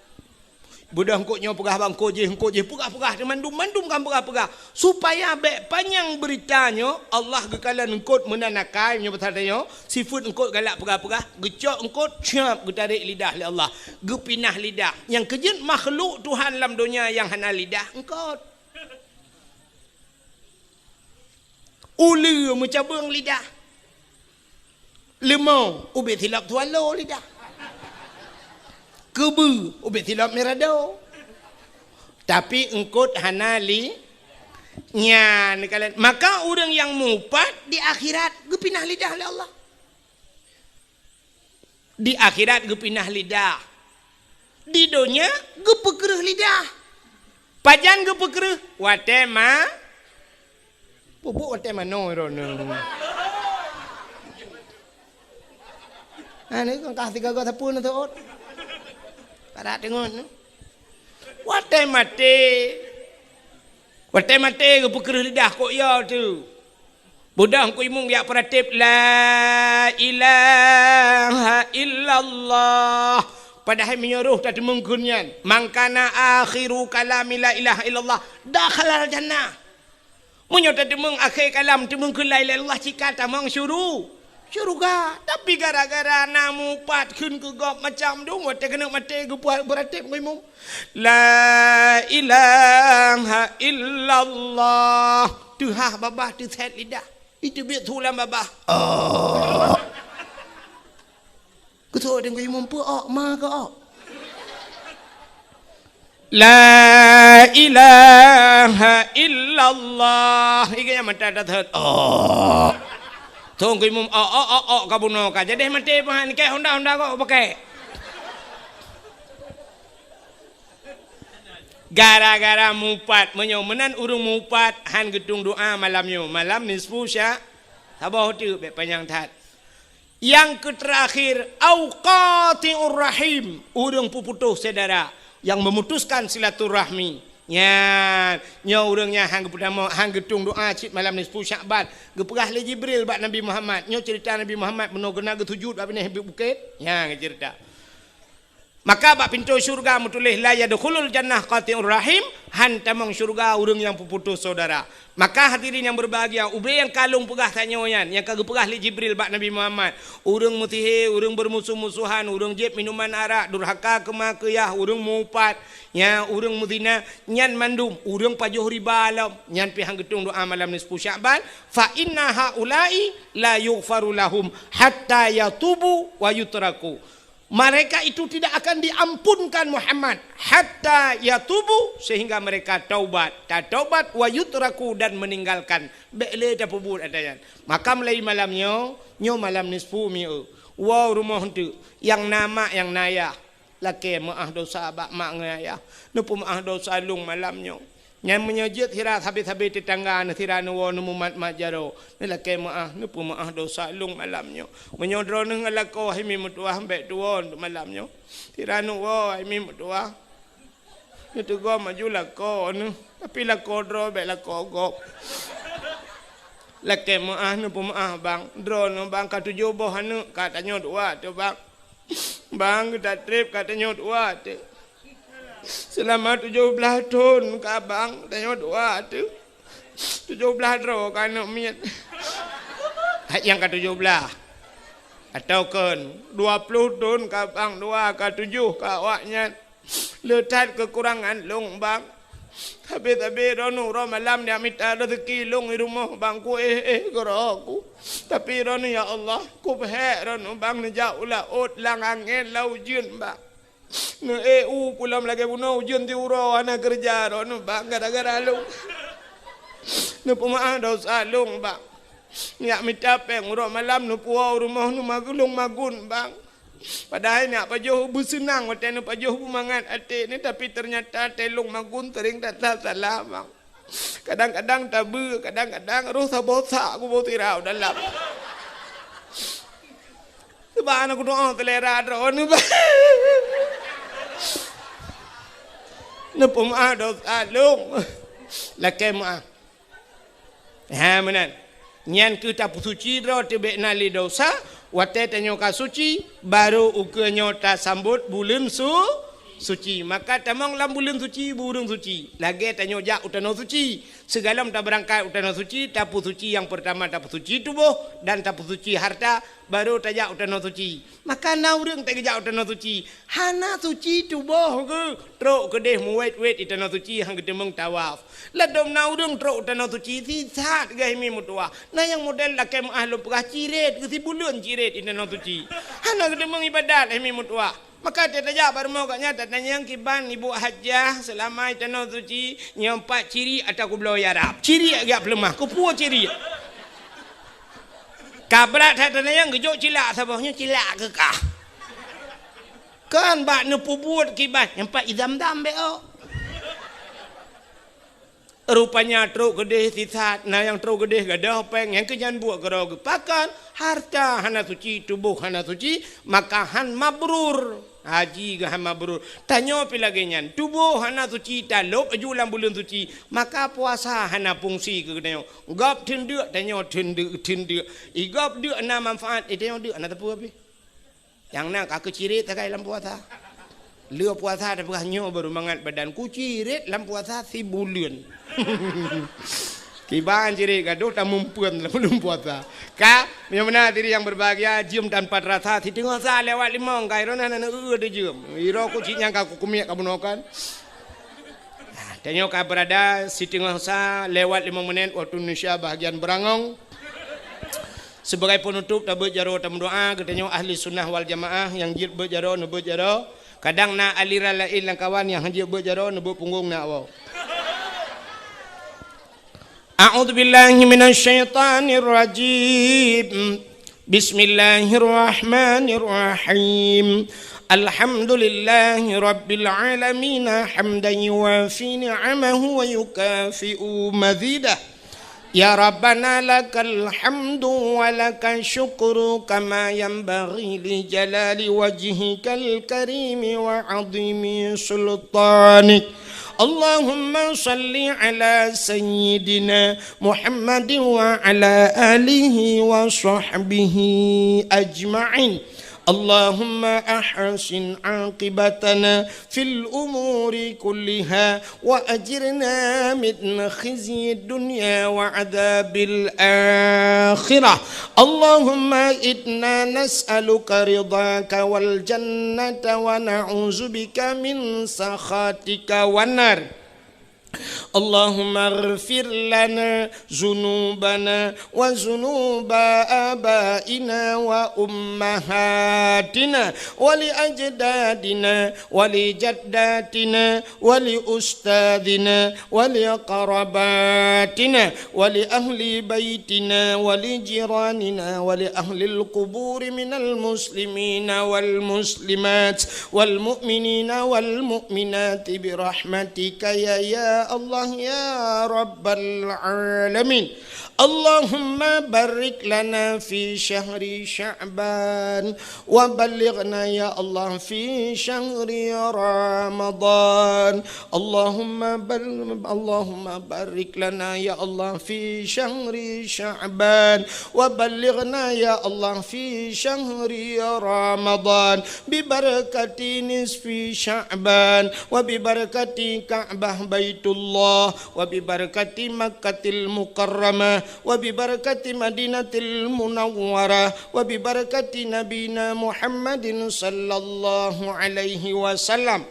Beudôh eungkôt nyoe peugah bak eungkôt jéh, eungkôt jéh peugah-peugah, mandum-mandum kan peugah-peugah. Supaya bèk panyang beurita nyoe, Allah geukalon eungkôt meunan akai nyoe pasal tanyoe, sifeuet eungkôt galak peugah-peugah, geucok eungkôt, cap, geutarek lidah lé Allah, geupinah lidah. Nyang keujeuet makhluk Tuhan lam donya nyang hana lidah, eungkôt. Uleue meucabeueng lidah. Leumo ubit silop swallow lidah. Keubeue ubit silop mirado. Tapi eungkôt hana li-, nyan kalon. Maka ureuëng nyang mupat di akhirat geupinah lidah lé Allah. Di akhirat geupinah lidah. Di donya geupeukreuh lidah. Pajan geupeukreuh? Watée ma-, pupuk watée manoe droeneuh. Ha, ni kan kah tiga gak sapeue na teuôt. Padat teungon. Watée maté. Watée maté geupeukreuh lidah kok ya tu. Beudôh Teungku Imum jak peuratéb, "La ilaha illallah." Padahai meunyoe roh tateumeung kheun nyan, "Man kana akhiru kalami la ilaha illallah, dakhalal jannah." Meunyoe tateumeung akhé kalam teumeung kheun la ilaha illallah, cit ka tamong syuru-, syeuruga. Tapi gara-gara na mupat kheun keu gob macam dum, watée keuneuk maté geupeuratéb Teungku Imum, "La ilaha illallah." Teuhah babah teusét lidah. Iteubiet su lam babah. Oh. Keusoe Teungku Imum peuok ma keuok. "La ilaha illallah." Iga nyang mata dah thot. Oh. Teungku Imum ok, ok, ok, ok, ka bunoe ka. Jadi maté peuhan kek honda-honda kok pakai. Gara-gara mupat, meunyoe meunan ureuëng mupat, han geutung doa malam nyoe, malam nisfu sya-, saboh teuk, bék panyang that. Nyang keuterakhir, au qati'ur rahim, ureuëng peuputôh syedara, yang memutuskan silaturahmi. Nyan, nyoe ureuëng nyang han geupeutamong, han geutung doa cit malam nisfu Syakban. Geupeugah lé Jibril bak Nabi Muhammad, nyoe ceurita Nabi Muhammad, bunoe geuh na geusujut bak binéh bukét. Nyan geuceurita. Maka bak pintoe syeuruga meutuléh, "La yadkhulul jannah qati'ur rahim," han tamong syeuruga ureuëng nyang peuputôh syedara. Maka hadirin nyang berbahagia, ubé nyang ka lôn peugah tanyoe nyan, nyang ka geupeugah lé Jibril bak Nabi Muhammad, ureuëng meusihé, ureuëng beurmusoh-musohan, ureuëng jieb minuman arak, durhaka keu ma keu yah, ureuëng mupat, nya, ureuëng meuzina, nyan mandum, ureuëng pajoh riba lom, nyan pih han geutung doa malam nisfu Syakban, "Fa inna haula'i la yughfaru lahum hatta yatubu wa yutraku." Mereka itu tidak akan diampunkan Muhammad hatta yatubu, sehingga mereka taubat, tataubat, wa yutraku, dan meninggalkan. Bék lé tapeubuet ata nyan. Maka mulai malam nyoe, nyoe malam nisfu mieu. Woe rumoh eunteuk, nyang na mak, nyang na yah. Lakée meuáh dosa bak mak ngon ayah. Neupeumeuáh dosa lôn malam nyoe. Nyan meunyoe jeuet sira sabe-sabe teutangga neuh sira neuwoe neumumat-mat jaroe, neulakée meuáh, neupeumeuáh dosa lôn malam nyoe. Meunyoe droeneuh ngon lakoe hai mi meutuwah bék tuwoe malam nyoe. Sira neuwoe hai mi meutuwah, neuteugom aju lakoe neuh, tapi lakoe droe bék lakoe gob. Lakée meuáh, neupeumeuáh bang, droeneuh bang ka tujoh boh aneuëk ka tanyoe dua teuh bang. Bang, geuta treb ka tanyoe dua teuh. Seulama tujoh blaih thon ka bang tanyoe dua teuh. Tujoh blaih droe ka aneuëk miet. Hai nyang ka tujoh blaih. Atawa kon dua ploh thon ka bang dua, ka tujoh ka awaknyan. Le that keukurangan lôn bang. Sabe-sabe droeneuh uroe malam jak mita rezeki lôn i rumoh bang, kuéh-éh keudroe ku. Tapi droeneuh ya Allah, kupeuhék droeneuh bang neujak u laôt lam angén lam ujeuen bang. Neuék u pulam lagée bunoe ujeuen siuroe hana keureuja droeneuh bang gara-gara lôn. Neupeumeuáh dosa lôn bang. Jak mita péng uroe malam neupuwoe u rumoh neumagun lôn magun bang. Padahai neujak pajoh beuseunang watée neupajoh beumangat até neuh, tapi teunyata watée lôn magun seuring that salah bang. Kadang-kadang tabeue, kadang-kadang roh saboh sak kuboh sira u dalam. Subhanallah, kudoa selera droeneuh ba. Neupeumaaf dosa lôn. Lakée meuah. Ha, meunan. Nyan keuh tapeusuci droe teuh bék na lé dosa, watée tanyoe ka suci, barô ukeue nyoe tasambot buleuen su-, suci. Maka tamong lam buleuen suci, bu ureuëng suci. Lagée tanyoe jak u tanoh suci. Sigohlom tabeurangkat u tanoh suci, tapeusuci nyang peurtama tapeusuci tuboh dan tapeusuci harta, barô tajak u tanoh suci. Maka na ureuëng teuk geujak u tanoh suci, hana suci tuboh geuh, trok keudeh muwét-wét i tanoh suci han geuteumeung tawaf. Ladôm na ureuëng trok u tanoh suci sisat geuh mi meutuwah. Na nyang model lakée meuah lôn peugah cirét geuh sibuleuen cirét i tanoh suci. Hana geuteumeung ibadat geuh mi meutuwah. Maka teutajak bak rumoh gobnyan tatanyong kiban ibu hajah seulama i tanoh suci nyoe pat cirét atawa kubloe arab. Cirét geujak peuleumah, keupeue cirét? Ka brat that tanyoe geujok cilak saboh nyoe cilak keu kah. Kan bak neupeubuet kiban nyang pat idam-dam bék ôk. Rupanya trok keudeh sisat, na nyang trok keudeh gadôh péng, nyang keu nyan buet keudroe geupakan, harta hana suci, tuboh hana suci, maka han mabrur. Haji geuh han mabrur. Tanyoe pi lagée nyan, tuboh hana suci, talôb aju lam buleuen suci, maka puasa hana fungsi keu geutanyoe. Gob theun deuk, tanyoe theun deuk, theun deuk. I gob deuk na manfaat, i tanyoe deuk hana teupeu habéh. Nyang na ka keuh cirét sagai lam puasa. Lheueh puasa tapeugah nyoe baru mangat badan ku cirét lam puasa sibuleuen. Kiban cirét gadôh tamumpeuen lam buleuen puasa. Ka, meunyoe meunan diri nyang berbahagia, jeuem tanpa terasa, siteungoh sa lewat limong, ka iroh na na eu-eu teuh jeuem. Iroh ku cit nyang ka kukumiek ka bunoe kan. Nah, tanyoe ka berada siteungoh sa lewat limong menit waktu Indonesia bahagian beurangong. Sibagai peunutôp, tabeuet jaroe tameudoa, geutanyoe ahli sunnah wal jamaah nyang jeuet beuet jaroe, neubeuet jaroe. Kadang na aliran laén lam kawan nyang han jeuet beuet jaroe, neubeuet punggong na awak. A'udzubillahi minasyaitonirrajim. Bismillahirrahmanirrahim. Alhamdulillahi rabbil alamin, hamdan yuwafi ni'amahu wa yukafi'u mazidah. Ya Rabbana lakal hamdu wa lakal syukru kama yanbaghi li jalali wajhikal karimi wa azimi sultanik. Allahumma salli ala sayyidina Muhammadin wa ala alihi wa sahbihi ajma'in. Allahumma ahsin aqibatana fil umuri kulliha wa ajirna min khizyid dunya wa adzabil akhirah. Allahumma inna nas'aluka ridhaka wal jannata wa na'udzubika min sakhatika wan nar. Allahumma ighfir lana zunubana wa zunuba abaina wa ummahatina wa li ajdadina wa li jaddatina wa li ustadzina wa li qarabatina wa li ahli baitina wa li jiranina wa li ahlil quburi minal muslimina wal muslimat wal mu'minina wal mu'minati bi rahmatika ya, ya Allah ya Rabbal alamin. Allahumma barik lana fi syahri Sya'ban wa ballighna ya Allah fi syahri Ramadan. Allahumma bal-, Allahumma barik lana ya Allah fi syahri Sya'ban wa ballighna ya Allah fi syahri Ramadan bi barakati nisfi Sya'ban wa bi barakati Ka'bah Baitullah wa bi barakati Makkatil Mukarramah wa bi barakati Madinatil Munawwarah wa bi barakati Nabina Muhammadin sallallahu alaihi wasallam.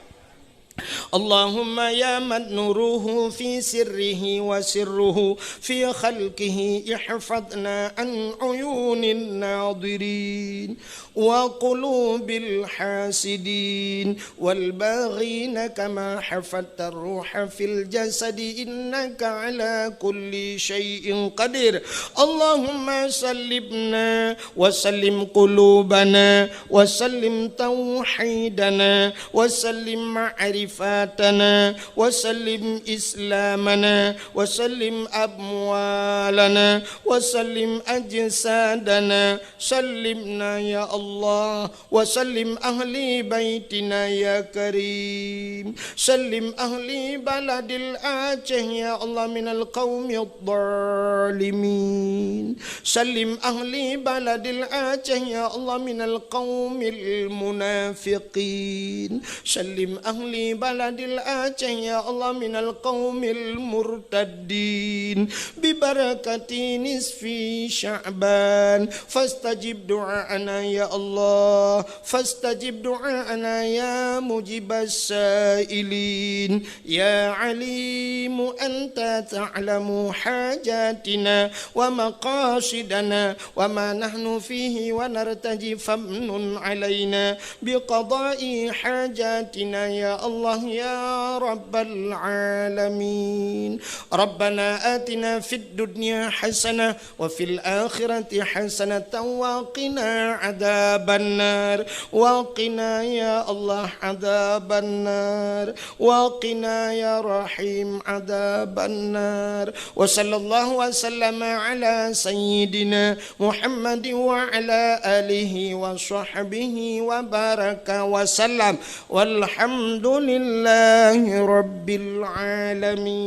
Allahumma ya man nuruhu fi sirrihi wa sirruhu fi khalqihi ihfadna an uyunin nadirin wa qulubil hasidin wal baghina kama hafadta ruha fil jasadi innaka ala kulli syai'in qadir. Allahumma sallimna wa sallim qulubana wa sallim tauhidana wa sallim ma'rif وفاتنا، وسلم إسلامنا، وسلم أموالنا، وسلم أجسادنا، سلمنا يا الله، وسلم أهل بيتنا يا كريم، سلم أهل بلد الآجه يا الله من القوم الظالمين، سلم أهل بلد الآجه يا الله من القوم المنافقين، سلم أهل بلد الآجه يا الله من القوم المرتدين، ببركة نصف شعبان، فاستجب دعاءنا يا الله، فاستجب دعاءنا يا مجيب السائلين، يا عليم أنت تعلم حاجاتنا ومقاصدنا وما نحن فيه ونرتجي، فامنن علينا بقضاء حاجاتنا يا الله يا رب العالمين. ربنا آتنا في الدنيا حسنة وفي الآخرة حسنة وقنا عذاب النار، وقنا يا الله عذاب النار، وقنا يا رحيم عذاب النار. وصلى الله وسلم على سيدنا محمد وعلى آله وصحبه وبارك وسلم. والحمد لله رب العالمين.